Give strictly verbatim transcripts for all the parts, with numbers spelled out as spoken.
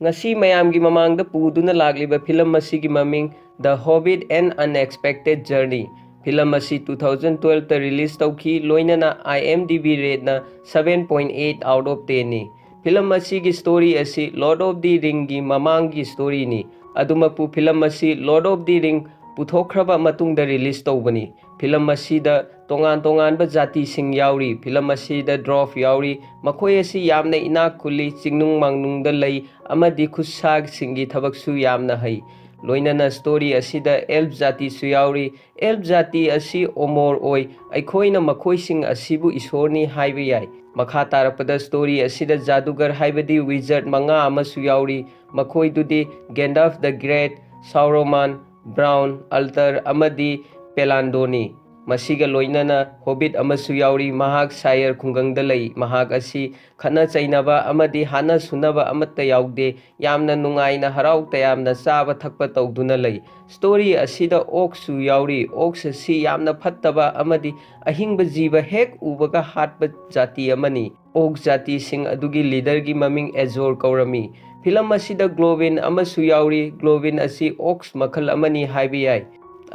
ꯉꯁꯤ ꯃꯌꯥꯝꯒꯤ ꯃꯃꯥꯡꯗ ꯄꯨꯗꯨꯅ ꯂꯥꯛꯂꯤꯕ ꯐꯤꯂꯝ ꯑꯁꯤꯒꯤ ꯃꯃꯤꯡ The Hobbit: An Unexpected Journey꯫ Film ꯑꯁꯤ two thousand twelve ꯇ release ꯇꯧꯈꯤ, ꯂꯣꯏꯅꯅ IMDb rate ꯅ seven point eight out of ten ꯅꯤ꯫ ꯐꯤꯂꯝ ꯑꯁꯤꯒꯤ story ꯑꯁꯤ Lord of the Ring ꯒꯤ ꯃꯃꯥꯡꯒꯤ story ꯅꯤ꯫ ꯑꯗꯨꯃꯛꯄꯨ ꯐꯤꯂꯝ ꯑꯁꯤ Lord of the Ring ꯄꯨꯊꯣꯛꯈ꯭ꯔꯕ ꯃꯇꯨꯡꯗ release ꯇꯧꯕꯅꯤ꯫ ꯐꯤꯂꯝ ꯑꯁꯤꯗ ꯇꯣꯉꯥꯟ ꯇꯣꯉꯥꯟꯕ ꯖꯥꯇꯤꯁꯤꯡ ꯌꯥꯎꯔꯤ꯫ ꯐꯤꯂꯝ ꯑꯁꯤꯗ dwarf ꯌꯥꯎꯔꯤ꯫ ꯃꯈꯣꯏ ꯑꯁꯤ ꯌꯥꯝꯅ ꯏꯅꯥꯛ ꯈꯨꯜꯂꯤ, ꯆꯤꯡꯅꯨꯡ ꯃꯥꯡꯅꯨꯡꯗ ꯂꯩ ꯑꯃꯗꯤ ꯈꯨꯠꯁꯥꯁꯤꯡꯒꯤ ꯊꯕꯛꯁꯨ ꯌꯥꯝꯅ ꯍꯩ꯫ ꯂꯣꯏꯅꯅ story ꯑꯁꯤꯗ elf ꯖꯥꯇꯤꯁꯨ ꯌꯥꯎꯔꯤ꯫ Elf ꯖꯥꯇꯤ ꯑꯁꯤ ꯑꯃꯣꯔ ꯑꯣꯏ꯫ ꯑꯩꯈꯣꯏꯅ ꯃꯈꯣꯏꯁꯤꯡ ꯑꯁꯤꯕꯨ ꯏꯁꯣꯔꯅꯤ ꯍꯥꯏꯕ ꯌꯥꯏ꯫ ꯃꯈꯥ ꯇꯥꯔꯛꯄꯗ story ꯑꯁꯤꯗ ꯖꯥꯗꯨꯒꯔ ꯍꯥꯏꯕꯗꯤ wizard ꯃꯉꯥ ꯑꯃꯁꯨ ꯌꯥꯎꯔꯤ꯫ ꯃꯈꯣꯏꯗꯨꯗꯤ Gandalf the Great, Sauron, Bran, Arthur ꯑꯃꯗꯤ Pelandor ꯅꯤ꯫ ꯃꯁꯤꯒ ꯂꯣꯏꯅꯅ Hobbit ꯑꯃꯁꯨ ꯌꯥꯎꯔꯤ꯫ ꯃꯍꯥꯛ Shire ꯈꯨꯡꯒꯪꯗ ꯂꯩ꯫ ꯃꯍꯥꯛ ꯑꯁꯤ ꯈꯠꯅ ꯆꯩꯅꯕ ꯑꯃꯗꯤ ꯍꯥꯠꯅ ꯁꯨꯅꯕ ꯑꯃꯠꯇ ꯌꯥꯎꯗꯦ꯫ ꯌꯥꯝꯅ ꯅꯨꯡꯉꯥꯏꯅ ꯍꯔꯥꯎ ꯇꯌꯥꯝꯅ ꯆꯥꯕ ꯊꯛꯄ ꯇꯧꯗꯨꯅ ꯂꯩ꯫ Story ꯑꯁꯤꯗ orcs ꯁꯨ ꯌꯥꯎꯔꯤ꯫ Orcs ꯑꯁꯤ ꯌꯥꯝꯅ ꯐꯠꯇꯕ ꯑꯃꯗꯤ ꯑꯍꯤꯡꯕ ꯖꯤꯕ ꯍꯦꯛ ꯎꯕꯒ ꯍꯥꯠꯄ ꯖꯥꯇꯤ ꯑꯃꯅꯤ꯫ Orc ꯖꯥꯇꯤꯁꯤꯡ ꯑꯗꯨꯒꯤ leader ꯒꯤ ꯃꯃꯤꯡ Azor ꯀꯧꯔꯝꯃꯤ꯫ ꯐꯤꯂꯝ ꯑꯁꯤꯗ Glowin ꯑꯃꯁꯨ ꯌꯥꯎꯔꯤ꯫ Glowin ꯑꯁꯤ orcs ꯃꯈꯜ ꯑꯃꯅꯤ ꯍꯥꯏꯕ ꯌꯥꯏ꯫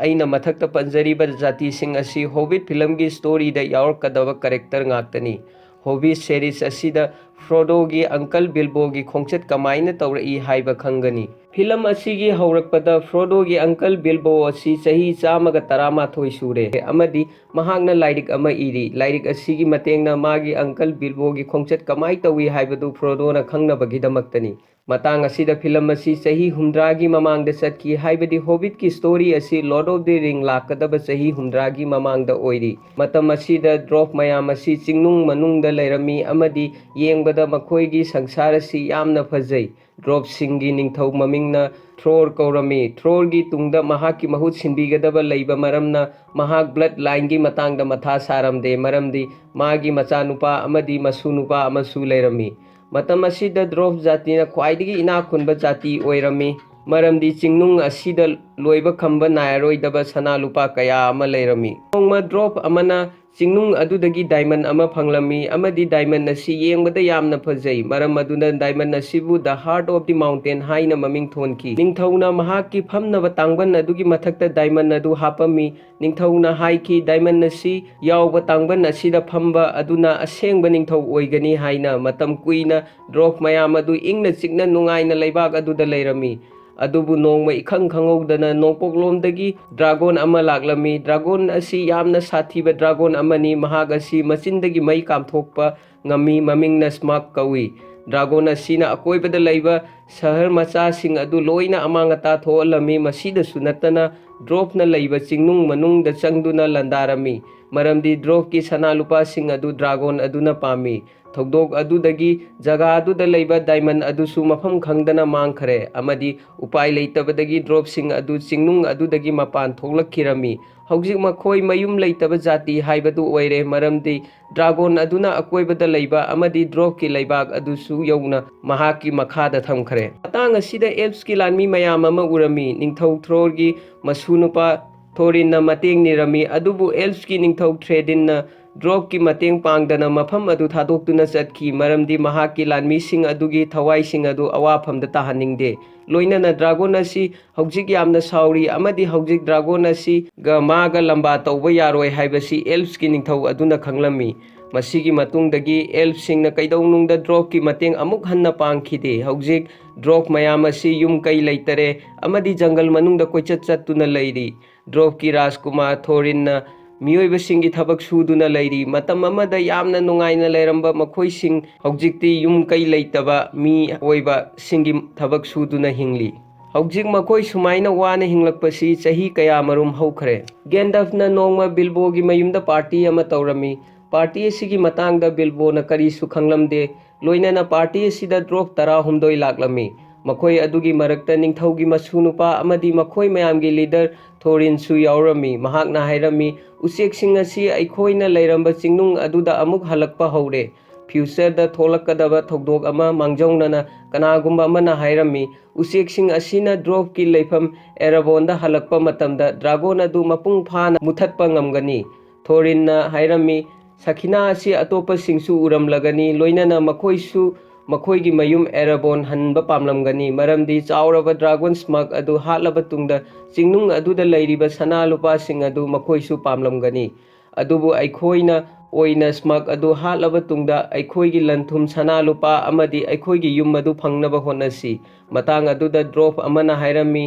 ꯑꯩꯅ ꯃꯊꯛꯇ ꯄꯟꯖꯔꯤꯕ ꯖꯥꯇꯤꯁꯤꯡ ꯑꯁꯤ Hobbit ꯐꯤꯂꯝꯒꯤ story ꯗ ꯌꯥꯎꯔꯛꯀꯗꯕ character ꯉꯥꯛꯇꯅꯤ꯫ Hobbit series ꯑꯁꯤꯗ Frodo ꯒꯤ uncle Bilbo ꯒꯤ ꯈꯣꯡꯆꯠ ꯀꯃꯥꯏꯅ ꯇꯧꯔꯛꯏ ꯍꯥꯏꯕ ꯈꯪꯒꯅꯤ꯫ ꯐꯤꯂꯝ ꯑꯁꯤꯒꯤ ꯍꯧꯔꯛꯄꯗ Frodo ꯒꯤ uncle Bilbo ꯑꯁꯤ ꯆꯍꯤ ꯆꯥꯝꯃꯒ ꯇꯔꯥꯃꯥꯊꯣꯏ ꯁꯨꯔꯦ ꯑꯃꯗꯤ ꯃꯍꯥꯛꯅ ꯂꯥꯏꯔꯤꯛ ꯑꯃ ꯏꯔꯤ꯫ ꯂꯥꯏꯔꯤꯛ ꯑꯁꯤꯒꯤ ꯃꯇꯦꯡꯅ ꯃꯥꯒꯤ uncle Bilbo ꯒꯤ ꯈꯣꯡꯆꯠ ꯀꯃꯥꯏ ꯇꯧꯏ ꯍꯥꯏꯕꯗꯨ Frodo ꯅ ꯈꯪꯅꯕꯒꯤꯗꯃꯛꯇꯅꯤ꯫ ꯃꯇꯥꯡ ꯑꯁꯤꯗ ꯐꯤꯂꯝ ꯑꯁꯤ ꯆꯍꯤ ꯍꯨꯝꯗ꯭ꯔꯥꯒꯤ ꯃꯃꯥꯡꯗ ꯆꯠꯈꯤ, ꯍꯥꯏꯕꯗꯤ Hobbit ꯀꯤ story ꯑꯁꯤ Lord of the Ring ꯂꯥꯛꯀꯗꯕ ꯆꯍꯤ ꯍꯨꯝꯗ꯭ꯔꯥꯒꯤ ꯃꯃꯥꯡꯗ ꯑꯣꯏꯔꯤ꯫ ꯃꯇꯝ ꯑꯁꯤꯗ dwarf ꯃꯌꯥꯝ ꯑꯁꯤ ꯆꯤꯡꯅꯨꯡ ꯃꯅꯨꯡꯗ ꯂꯩꯔꯝꯃꯤ ꯑꯃꯗꯤ ꯌꯦꯡꯕꯗ ꯃꯈꯣꯏꯒꯤ ꯁꯪꯁꯥꯔ ꯑꯁꯤ ꯌꯥꯝꯅ ꯐꯖꯩ꯫ Dwarf ꯁꯤꯡꯒꯤ ꯅꯤꯡꯊꯧ ꯃꯃꯤꯡꯅ Thor ꯀꯧꯔꯝꯃꯤ꯫ Thor ꯒꯤ ꯇꯨꯡꯗ ꯃꯍꯥꯛꯀꯤ ꯃꯍꯨꯠ ꯁꯤꯟꯕꯤꯒꯗꯕ ꯂꯩꯕ ꯃꯔꯝꯅ ꯃꯍꯥꯛ blood line ꯒꯤ ꯃꯇꯥꯡꯗ ꯃꯊꯥ ꯁꯥꯔꯝꯗꯦ, ꯃꯔꯝꯗꯤ ꯃꯥꯒꯤ ꯃꯆꯥꯅꯨꯄꯥ ꯑꯃꯗꯤ ꯃꯁꯨ ꯅꯨꯄꯥ ꯑꯃꯁꯨ ꯂꯩꯔꯝꯃꯤ꯫ ꯃꯇꯝ ꯑꯁꯤꯗ dwarf ꯖꯥꯇꯤꯅ ꯈ꯭ꯋꯥꯏꯗꯒꯤ ꯏꯅꯥꯛ ꯈꯨꯟꯕ ꯖꯥꯇꯤ ꯑꯣꯏꯔꯝꯃꯤ, ꯃꯔꯝꯗꯤ ꯆꯤꯡꯅꯨꯡ ꯑꯁꯤꯗ ꯂꯣꯏꯕ ꯈꯝꯕ ꯅꯥꯏꯔꯔꯣꯏꯗꯕ ꯁꯅꯥ ꯂꯨꯄꯥ ꯀꯌꯥ ꯑꯃ ꯂꯩꯔꯝꯃꯤ꯫ ꯅꯣꯡꯃ dwarf ꯑꯃꯅ ꯆꯤꯡꯅꯨꯡ ꯑꯗꯨꯗꯒꯤ diamond ꯑꯃ ꯐꯪꯂꯝꯃꯤ, ꯑꯃꯗꯤ diamond ꯑꯁꯤ ꯌꯦꯡꯕꯗ ꯌꯥꯝꯅ ꯐꯖꯩ꯫ ꯃꯔꯝ ꯑꯗꯨꯅ diamond ꯑꯁꯤꯕꯨ The Heart of the Mountain ꯍꯥꯏꯅ ꯃꯃꯤꯡ ꯊꯣꯟꯈꯤ꯫ ꯅꯤꯡꯊꯧꯅ ꯃꯍꯥꯛꯀꯤ ꯐꯝꯅꯕ ꯇꯥꯡꯕꯟ ꯑꯗꯨꯒꯤ ꯃꯊꯛꯇ diamond ꯑꯗꯨ ꯍꯥꯞꯄꯝꯃꯤ꯫ ꯅꯤꯡꯊꯧꯅ ꯍꯥꯏꯈꯤ, "Diamond ꯑꯁꯤ ꯌꯥꯎꯕ ꯇꯥꯡꯕꯟ ꯑꯁꯤꯗ ꯐꯝꯕ ꯑꯗꯨꯅ ꯑꯁꯦꯡꯕ ꯅꯤꯡꯊꯧ ꯑꯣꯏꯒꯅꯤ" ꯍꯥꯏꯅ꯫ ꯃꯇꯝ ꯀꯨꯏꯅ dwarf ꯃꯌꯥꯝ ꯑꯗꯨ ꯏꯪꯅ ꯆꯤꯛꯅ ꯅꯨꯡꯉꯥꯏꯅ ꯂꯩꯕꯥꯛ ꯑꯗꯨꯗ ꯂꯩꯔꯝꯃꯤ꯫ ꯑꯗꯨꯕꯨ ꯅꯣꯡꯃ ꯏꯈꯪ ꯈꯪꯍꯧꯗꯅ ꯅꯣꯡꯄꯣꯛꯂꯣꯝꯗꯒꯤ dragon ꯑꯃ ꯂꯥꯛꯂꯝꯃꯤ꯫ Dragon ꯑꯁꯤ ꯌꯥꯝꯅ ꯁꯥꯊꯤꯕ dragon ꯑꯃꯅꯤ꯫ ꯃꯍꯥꯛ ꯑꯁꯤ ꯃꯆꯤꯟꯗꯒꯤ ꯃꯩ ꯀꯥꯝꯊꯣꯛꯄ ꯉꯝꯃꯤ꯫ ꯃꯃꯤꯡꯅ Smaug ꯀꯧꯏ꯫ Dragon ꯑꯁꯤꯅ ꯑꯀꯣꯏꯕꯗ ꯂꯩꯕ ꯁꯍꯔ ꯃꯆꯥꯁꯤꯡ ꯑꯗꯨ ꯂꯣꯏꯅ ꯑꯃꯥꯡ ꯑꯇꯥ ꯊꯣꯛꯍꯜꯂꯝꯃꯤ꯫ ꯃꯁꯤꯗꯁꯨ ꯅꯠꯇꯅ, dwarfꯅ ꯂꯩꯕ ꯆꯤꯡꯅꯨꯡ ꯃꯅꯨꯡꯗ ꯆꯪꯗꯨꯅ ꯂꯥꯟꯗꯥꯔꯝꯃꯤ, ꯃꯔꯝꯗꯤ dwarfꯀꯤ ꯁꯅꯥ ꯂꯨꯄꯥꯁꯤꯡ ꯑꯗꯨ dragon ꯑꯗꯨꯅ ꯄꯥꯝꯃꯤ꯫ ꯊꯧꯗꯣꯛ ꯑꯗꯨꯗꯒꯤ ꯖꯒꯥ ꯑꯗꯨꯗ ꯂꯩꯕ diamond ꯑꯗꯨꯁꯨ ꯃꯐꯝ ꯈꯪꯗꯅ ꯃꯥꯡꯈꯔꯦ, ꯑꯃꯗꯤ ꯎꯄꯥꯏ ꯂꯩꯇꯕꯗꯒꯤ dwarfꯁꯤꯡ ꯑꯗꯨ ꯆꯤꯡꯅꯨꯡ ꯑꯗꯨꯗꯒꯤ ꯃꯄꯥꯟ ꯊꯣꯛꯂꯛꯈꯤꯔꯝꯃꯤ꯫ ꯍꯧꯖꯤꯛ ꯃꯈꯣꯏ ꯃꯌꯨꯝ ꯂꯩꯇꯕ ꯖꯥꯇꯤ ꯍꯥꯏꯕꯗꯨ ꯑꯣꯏꯔꯦ, ꯃꯔꯝꯗꯤ dragon ꯑꯗꯨꯅ ꯑꯀꯣꯏꯕꯗ ꯂꯩꯕ ꯑꯃꯗꯤ dwarfꯀꯤ ꯂꯩꯕꯥꯛ ꯑꯗꯨꯁꯨ ꯌꯧꯅ ꯃꯍꯥꯛꯀꯤ ꯃꯈꯥꯗ ꯊꯝꯈ꯭ꯔꯦ꯫ ꯃꯇꯥꯡ ꯑꯁꯤꯗ elfꯀꯤ ꯂꯥꯟꯃꯤ ꯃꯌꯥꯝ ꯑꯃ ꯎꯔꯝꯃꯤ꯫ ꯅꯤꯡꯊꯧ Thorirꯒꯤ ꯃꯁꯨꯅꯨꯄꯥ Thorinꯅ ꯃꯇꯦꯡ ꯅꯤꯔꯝꯃꯤ, ꯑꯗꯨꯕꯨ elfꯀꯤ ꯅꯤꯡꯊꯧ Theodenꯅ dwarfꯀꯤ ꯃꯇꯦꯡ ꯄꯥꯡꯗꯅ ꯃꯐꯝ ꯑꯗꯨ ꯊꯥꯗꯣꯛꯇꯨꯅ ꯆꯠꯈꯤ, ꯃꯔꯝꯗꯤ ꯃꯍꯥꯛꯀꯤ ꯂꯥꯟꯃꯤꯁꯤꯡ ꯑꯗꯨꯒꯤ ꯊꯋꯥꯏꯁꯤꯡ ꯑꯗꯨ ꯑꯋꯥꯐꯝꯗ ꯇꯥꯍꯟꯅꯤꯡꯗꯦ꯫ ꯂꯣꯏꯅꯅ dragon ꯑꯁꯤ ꯍꯧꯖꯤꯛ ꯌꯥꯝꯅ ꯁꯥꯎꯔꯤ, ꯑꯃꯗꯤ ꯍꯧꯖꯤꯛ dragon ꯑꯁꯤꯒ ꯃꯥꯒ ꯂꯝꯕꯥ ꯇꯧꯕ ꯌꯥꯔꯣꯏ ꯍꯥꯏꯕꯁꯤ elfꯀꯤ ꯅꯤꯡꯊꯧ ꯑꯗꯨꯅ ꯈꯪꯂꯝꯃꯤ꯫ ꯃꯁꯤꯒꯤ ꯃꯇꯨꯡꯗꯒꯤ elfꯁꯤꯡꯅ ꯀꯩꯗꯧꯅꯨꯡꯗ dwarfꯀꯤ ꯃꯇꯦꯡ ꯑꯃꯨꯛ ꯍꯟꯅ ꯄꯥꯡꯈꯤꯗꯦ꯫ ꯍꯧꯖꯤꯛ dwarf ꯃꯌꯥꯝ ꯑꯁꯤ ꯌꯨꯝ ꯀꯩ ꯂꯩꯇꯔꯦ ꯑꯃꯗꯤ ꯖꯪꯒꯜ ꯃꯅꯨꯡꯗ ꯀꯣꯏꯆꯠ ꯆꯠꯇꯨꯅ ꯂꯩꯔꯤ꯫ Dwarfꯀꯤ ꯔꯥꯖꯀꯨꯃꯥꯔ Thorinꯅ ꯃꯤꯑꯣꯏꯕꯁꯤꯡꯒꯤ ꯊꯕꯛ ꯁꯨꯗꯨꯅ ꯂꯩꯔꯤ꯫ ꯃꯇꯝ ꯑꯃꯗ ꯌꯥꯝꯅ ꯅꯨꯡꯉꯥꯏꯅ ꯂꯩꯔꯝꯕ ꯃꯈꯣꯏꯁꯤꯡ ꯍꯧꯖꯤꯛꯇꯤ ꯌꯨꯝ ꯀꯩ ꯂꯩꯇꯕ ꯃꯤ ꯑꯣꯏꯕꯁꯤꯡꯒꯤ ꯊꯕꯛ ꯁꯨꯗꯨꯅ ꯍꯤꯡꯂꯤ꯫ ꯍꯧꯖꯤꯛ ꯃꯈꯣꯏ ꯁꯨꯃꯥꯏꯅ ꯋꯥꯅ ꯍꯤꯡꯂꯛꯄꯁꯤ ꯆꯍꯤ ꯀꯌꯥ ꯃꯔꯨꯝ ꯍꯧꯈ꯭ꯔꯦ꯫ Gandalfꯅ ꯅꯣꯡꯃ Bilboꯒꯤ ꯃꯌꯨꯝꯗ party ꯑꯃ ꯇꯧꯔꯝꯃꯤ꯫ Party ꯑꯁꯤꯒꯤ ꯃꯇꯥꯡꯗ Bilboꯅ ꯀꯔꯤꯁꯨ ꯈꯪꯂꯝꯗꯦ꯫ ꯂꯣꯏꯅꯅ party ꯑꯁꯤꯗ dwarf ꯇꯔꯥꯍꯨꯝꯗꯣꯏ ꯂꯥꯛꯂꯝꯃꯤ꯫ ꯃꯈꯣꯏ ꯑꯗꯨꯒꯤ ꯃꯔꯛꯇ ꯅꯤꯡꯊꯧꯒꯤ ꯃꯁꯨ ꯅꯨꯄꯥ ꯑꯃꯗꯤ ꯃꯈꯣꯏ ꯃꯌꯥꯝꯒꯤ leader Thorinꯁꯨ ꯌꯥꯎꯔꯝꯃꯤ꯫ ꯃꯍꯥꯛꯅ ꯍꯥꯏꯔꯝꯃꯤ, "ꯎꯆꯦꯛꯁꯤꯡ ꯑꯁꯤ ꯑꯩꯈꯣꯏꯅ ꯂꯩꯔꯝꯕ ꯆꯤꯡꯅꯨꯡ ꯑꯗꯨꯗ ꯑꯃꯨꯛ ꯍꯜꯂꯛꯄ ꯍꯧꯔꯦ꯫ Futureꯗ ꯊꯣꯛꯂꯛꯀꯗꯕ ꯊꯧꯗꯣꯛ ꯑꯃ ꯃꯥꯡꯖꯧꯅꯅ ꯀꯅꯥꯒꯨꯝꯕ ꯑꯃꯅ ꯍꯥꯏꯔꯝꯃꯤ, ꯎꯆꯦꯛꯁꯤꯡ ꯑꯁꯤꯅ dwarfꯀꯤ ꯂꯩꯐꯝ Erebonꯗ ꯍꯜꯂꯛꯄ ꯃꯇꯝꯗ dragon ꯑꯗꯨ ꯃꯄꯨꯡ ꯐꯥꯅ ꯃꯨꯊꯠꯄ ꯉꯝꯒꯅꯤ꯫ ꯊꯣꯔꯤꯟꯅ ꯍꯥꯏꯔꯝꯃꯤ, "ꯁꯈꯤꯅꯥ ꯑꯁꯤ ꯑꯇꯣꯞꯄꯁꯤꯡꯁꯨ ꯎꯔꯝꯂꯒꯅꯤ, ꯂꯣꯏꯅꯅ ꯃꯈꯣꯏꯁꯨ ꯃꯈꯣꯏꯒꯤ ꯃꯌꯨꯝ ꯑꯦꯔꯥꯕꯣꯟ ꯍꯟꯕ ꯄꯥꯝꯂꯝꯒꯅꯤ, ꯃꯔꯝꯗꯤ ꯆꯥꯎꯔꯕ ꯗ꯭ꯔꯥꯒꯣꯟ ꯁ꯭ꯃꯒ ꯑꯗꯨ ꯍꯥꯠꯂꯕ ꯇꯨꯡꯗ ꯆꯤꯡꯅꯨꯡ ꯑꯗꯨꯗ ꯂꯩꯔꯤꯕ ꯁꯅꯥ ꯂꯨꯄꯥꯁꯤꯡ ꯑꯗꯨ ꯃꯈꯣꯏꯁꯨ ꯄꯥꯝꯂꯝꯒꯅꯤ꯫ ꯑꯗꯨꯕꯨ ꯑꯩꯈꯣꯏꯅ ꯑꯣꯏꯅ ꯁ꯭ꯃꯒ ꯑꯗꯨ ꯍꯥꯠꯂꯕ ꯇꯨꯡꯗ ꯑꯩꯈꯣꯏꯒꯤ ꯂꯟꯊꯨꯝ ꯁꯅꯥ ꯂꯨꯄꯥ ꯑꯃꯗꯤ ꯑꯩꯈꯣꯏꯒꯤ ꯌꯨꯝ ꯑꯗꯨ ꯐꯪꯅꯕ ꯍꯣꯠꯅꯁꯤ꯫" ꯃꯇꯥꯡ ꯑꯗꯨꯗ ꯗ꯭ꯋꯥꯔꯐ ꯑꯃꯅ ꯍꯥꯏꯔꯝꯃꯤ,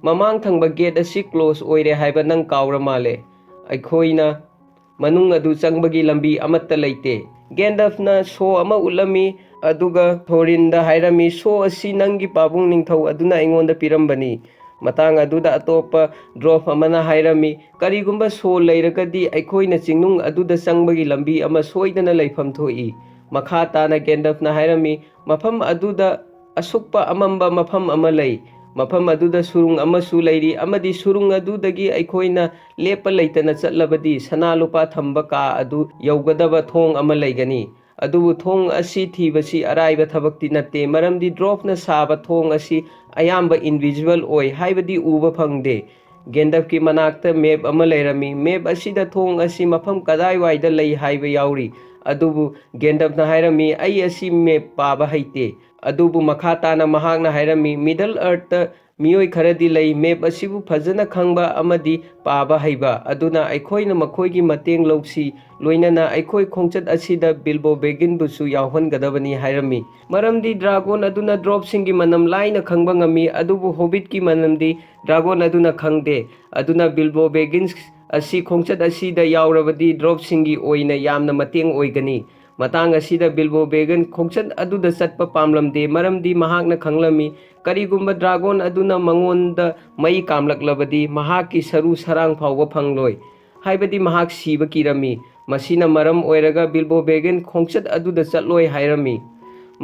"ꯃꯃꯥꯡ ꯊꯪꯕ ꯒꯦꯠ ꯑꯁꯤ ꯀ꯭ꯂꯣꯖ ꯑꯣꯏꯔꯦ ꯍꯥꯏꯕ ꯅꯪ ꯀꯥꯎꯔ ꯃꯥꯜꯂꯦ꯫ ꯑꯩꯈꯣꯏꯅ ꯃꯅꯨꯡ ꯑꯗꯨ ꯆꯪꯕꯒꯤ ꯂꯝꯕꯤ ꯑꯃꯠꯇ ꯂꯩꯇꯦ꯫" ꯒꯦꯟꯗꯜꯐꯅ ꯁꯣ ꯑꯃ ꯎꯠꯂꯝꯃꯤ, ꯑꯗꯨꯒ ꯊꯣꯔꯤꯟꯗ ꯍꯥꯏꯔꯝꯃꯤ, "ꯁꯣ ꯑꯁꯤ ꯅꯪꯒꯤ ꯄꯥꯕꯨꯡ ꯅꯤꯡꯊꯧ ꯑꯗꯨꯅ ꯑꯩꯉꯣꯟꯗ ꯄꯤꯔꯝꯕꯅꯤ꯫" ꯃꯇꯥꯡ ꯑꯗꯨꯗ ꯑꯇꯣꯞꯄ ꯗ꯭ꯋꯥꯔꯐ ꯑꯃꯅ ꯍꯥꯏꯔꯝꯃꯤ, "ꯀꯔꯤꯒꯨꯝꯕ ꯁꯣ ꯂꯩꯔꯒꯗꯤ ꯑꯩꯈꯣꯏꯅ ꯆꯤꯡꯅꯨꯡ ꯑꯗꯨꯗ ꯆꯪꯕꯒꯤ ꯂꯝꯕꯤ ꯑꯃ ꯁꯣꯏꯗꯅ ꯂꯩꯐꯝ ꯊꯣꯛꯏ꯫" ꯃꯈꯥ ꯇꯥꯅ ꯒꯦꯟꯗꯜꯐꯅ ꯍꯥꯏꯔꯝꯃꯤ, "ꯃꯐꯝ ꯑꯗꯨꯗ ꯑꯁꯨꯛꯄ ꯑꯃꯝꯕ ꯃꯐꯝ ꯑꯃ ꯂꯩ꯫ ꯃꯐꯝ ꯑꯗꯨꯗ ꯁꯨꯔꯨꯡ ꯑꯃꯁꯨ ꯂꯩꯔꯤ, ꯑꯃꯗꯤ ꯁꯨꯔꯨꯡ ꯑꯗꯨꯗꯒꯤ ꯑꯩꯈꯣꯏꯅ ꯂꯦꯞꯄ ꯂꯩꯇꯅ ꯆꯠꯂꯕꯗꯤ ꯁꯅꯥ ꯂꯨꯄꯥ ꯊꯝꯕ ꯀꯥ ꯑꯗꯨ ꯌꯧꯒꯗꯕ ꯊꯣꯡ ꯑꯃ ꯂꯩꯒꯅꯤ꯫ ꯑꯗꯨꯕꯨ ꯊꯣꯡ ꯑꯁꯤ ꯊꯤꯕꯁꯤ ꯑꯔꯥꯏꯕ ꯊꯕꯛꯇꯤ ꯅꯠꯇꯦ, ꯃꯔꯝꯗꯤ ꯗ꯭ꯋꯥꯔꯐꯅ ꯁꯥꯕ ꯊꯣꯡ ꯑꯁꯤ ꯑꯌꯥꯝꯕ ꯏꯟꯚꯤꯖꯤꯕꯜ ꯑꯣꯏ, ꯍꯥꯏꯕꯗꯤ ꯎꯕ ꯐꯪꯗꯦ꯫" ꯒꯦꯟꯗꯜꯐꯀꯤ ꯃꯅꯥꯛꯇ ꯃꯦꯞ ꯑꯃ ꯂꯩꯔꯝꯃꯤ꯫ ꯃꯦꯞ ꯑꯁꯤꯗ ꯊꯣꯡ ꯑꯁꯤ ꯃꯐꯝ ꯀꯗꯥꯏꯋꯥꯏꯗ ꯂꯩ ꯍꯥꯏꯕ ꯌꯥꯎꯔꯤ꯫ ꯑꯗꯨꯕꯨ ꯒꯦꯟꯗꯜꯐꯅ ꯍꯥꯏꯔꯝꯃꯤ, "ꯑꯩ ꯑꯁꯤ ꯃꯦꯞ ꯄꯥꯕ ꯍꯩꯇꯦ꯫" ꯑꯗꯨꯕꯨ ꯃꯈꯥ ꯇꯥꯅ ꯃꯍꯥꯛꯅ ꯍꯥꯏꯔꯝꯃꯤ, "ꯃꯤꯗꯜ ꯑꯔꯊꯇ ꯃꯤꯑꯣꯏ ꯈꯔꯗꯤ ꯂꯩ, ꯃꯦꯞ ꯑꯁꯤꯕꯨ ꯐꯖꯅ ꯈꯪꯕ ꯑꯃꯗꯤ ꯄꯥꯕ ꯍꯩꯕ, ꯑꯗꯨꯅ ꯑꯩꯈꯣꯏꯅ ꯃꯈꯣꯏꯒꯤ ꯃꯇꯦꯡ ꯂꯧꯁꯤ, ꯂꯣꯏꯅꯅ ꯑꯩꯈꯣꯏ ꯈꯣꯡꯆꯠ ꯑꯁꯤꯗ ꯕꯤꯜꯕꯣ ꯕꯦꯒꯤꯟꯕꯨꯁꯨ ꯌꯥꯎꯍꯟꯒꯗꯕꯅꯤ" ꯍꯥꯏꯔꯝꯃꯤ꯫ ꯃꯔꯝꯗꯤ ꯗ꯭ꯔꯥꯒꯣꯟ ꯑꯗꯨꯅ ꯗ꯭ꯋꯥꯔꯐꯁꯤꯡꯒꯤ ꯃꯅꯝ ꯂꯥꯏꯅ ꯈꯪꯕ ꯉꯝꯃꯤ, ꯑꯗꯨꯕꯨ ꯍꯣꯕꯤꯠꯀꯤ ꯃꯅꯝꯗꯤ ꯗ꯭ꯔꯥꯒꯣꯟ ꯑꯗꯨꯅ ꯈꯪꯗꯦ꯫ ꯑꯗꯨꯅ ꯕꯤꯜꯕꯣ ꯕꯦꯒꯤꯟꯁ ꯑꯁꯤ ꯈꯣꯡꯆꯠ ꯑꯁꯤꯗ ꯌꯥꯎꯔꯕꯗꯤ ꯗ꯭ꯋꯥꯔꯐꯁꯤꯡꯒꯤ ꯑꯣꯏꯅ ꯌꯥꯝꯅ ꯃꯇꯦꯡ ꯑꯣꯏꯒꯅꯤ꯫ ꯃꯇꯥꯡ ꯑꯁꯤꯗ ꯕꯤꯜꯕꯣ ꯕꯦꯒꯤꯟ ꯈꯣꯡꯆꯠ ꯑꯗꯨꯗ ꯆꯠꯄ ꯄꯥꯝꯂꯝꯗꯦ, ꯃꯔꯝꯗꯤ ꯃꯍꯥꯛꯅ ꯈꯪꯂꯝꯃꯤ, ꯀꯔꯤꯒꯨꯝꯕ ꯗ꯭ꯔꯥꯒꯣꯟ ꯑꯗꯨꯅ ꯃꯉꯣꯟꯗ ꯃꯩ ꯀꯥꯝꯂꯛꯂꯕꯗꯤ ꯃꯍꯥꯛꯀꯤ ꯁꯔꯨ ꯁꯔꯥꯡ ꯐꯥꯎꯕ ꯐꯪꯂꯣꯏ, ꯍꯥꯏꯕꯗꯤ ꯃꯍꯥꯛ ꯁꯤꯕ ꯀꯤꯔꯝꯃꯤ꯫ ꯃꯁꯤꯅ ꯃꯔꯝ ꯑꯣꯏꯔꯒ ꯕꯤꯜꯕꯣ ꯕꯦꯒꯤꯟ ꯈꯣꯡꯆꯠ ꯑꯗꯨꯗ ꯆꯠꯂꯣꯏ ꯍꯥꯏꯔꯝꯃꯤ꯫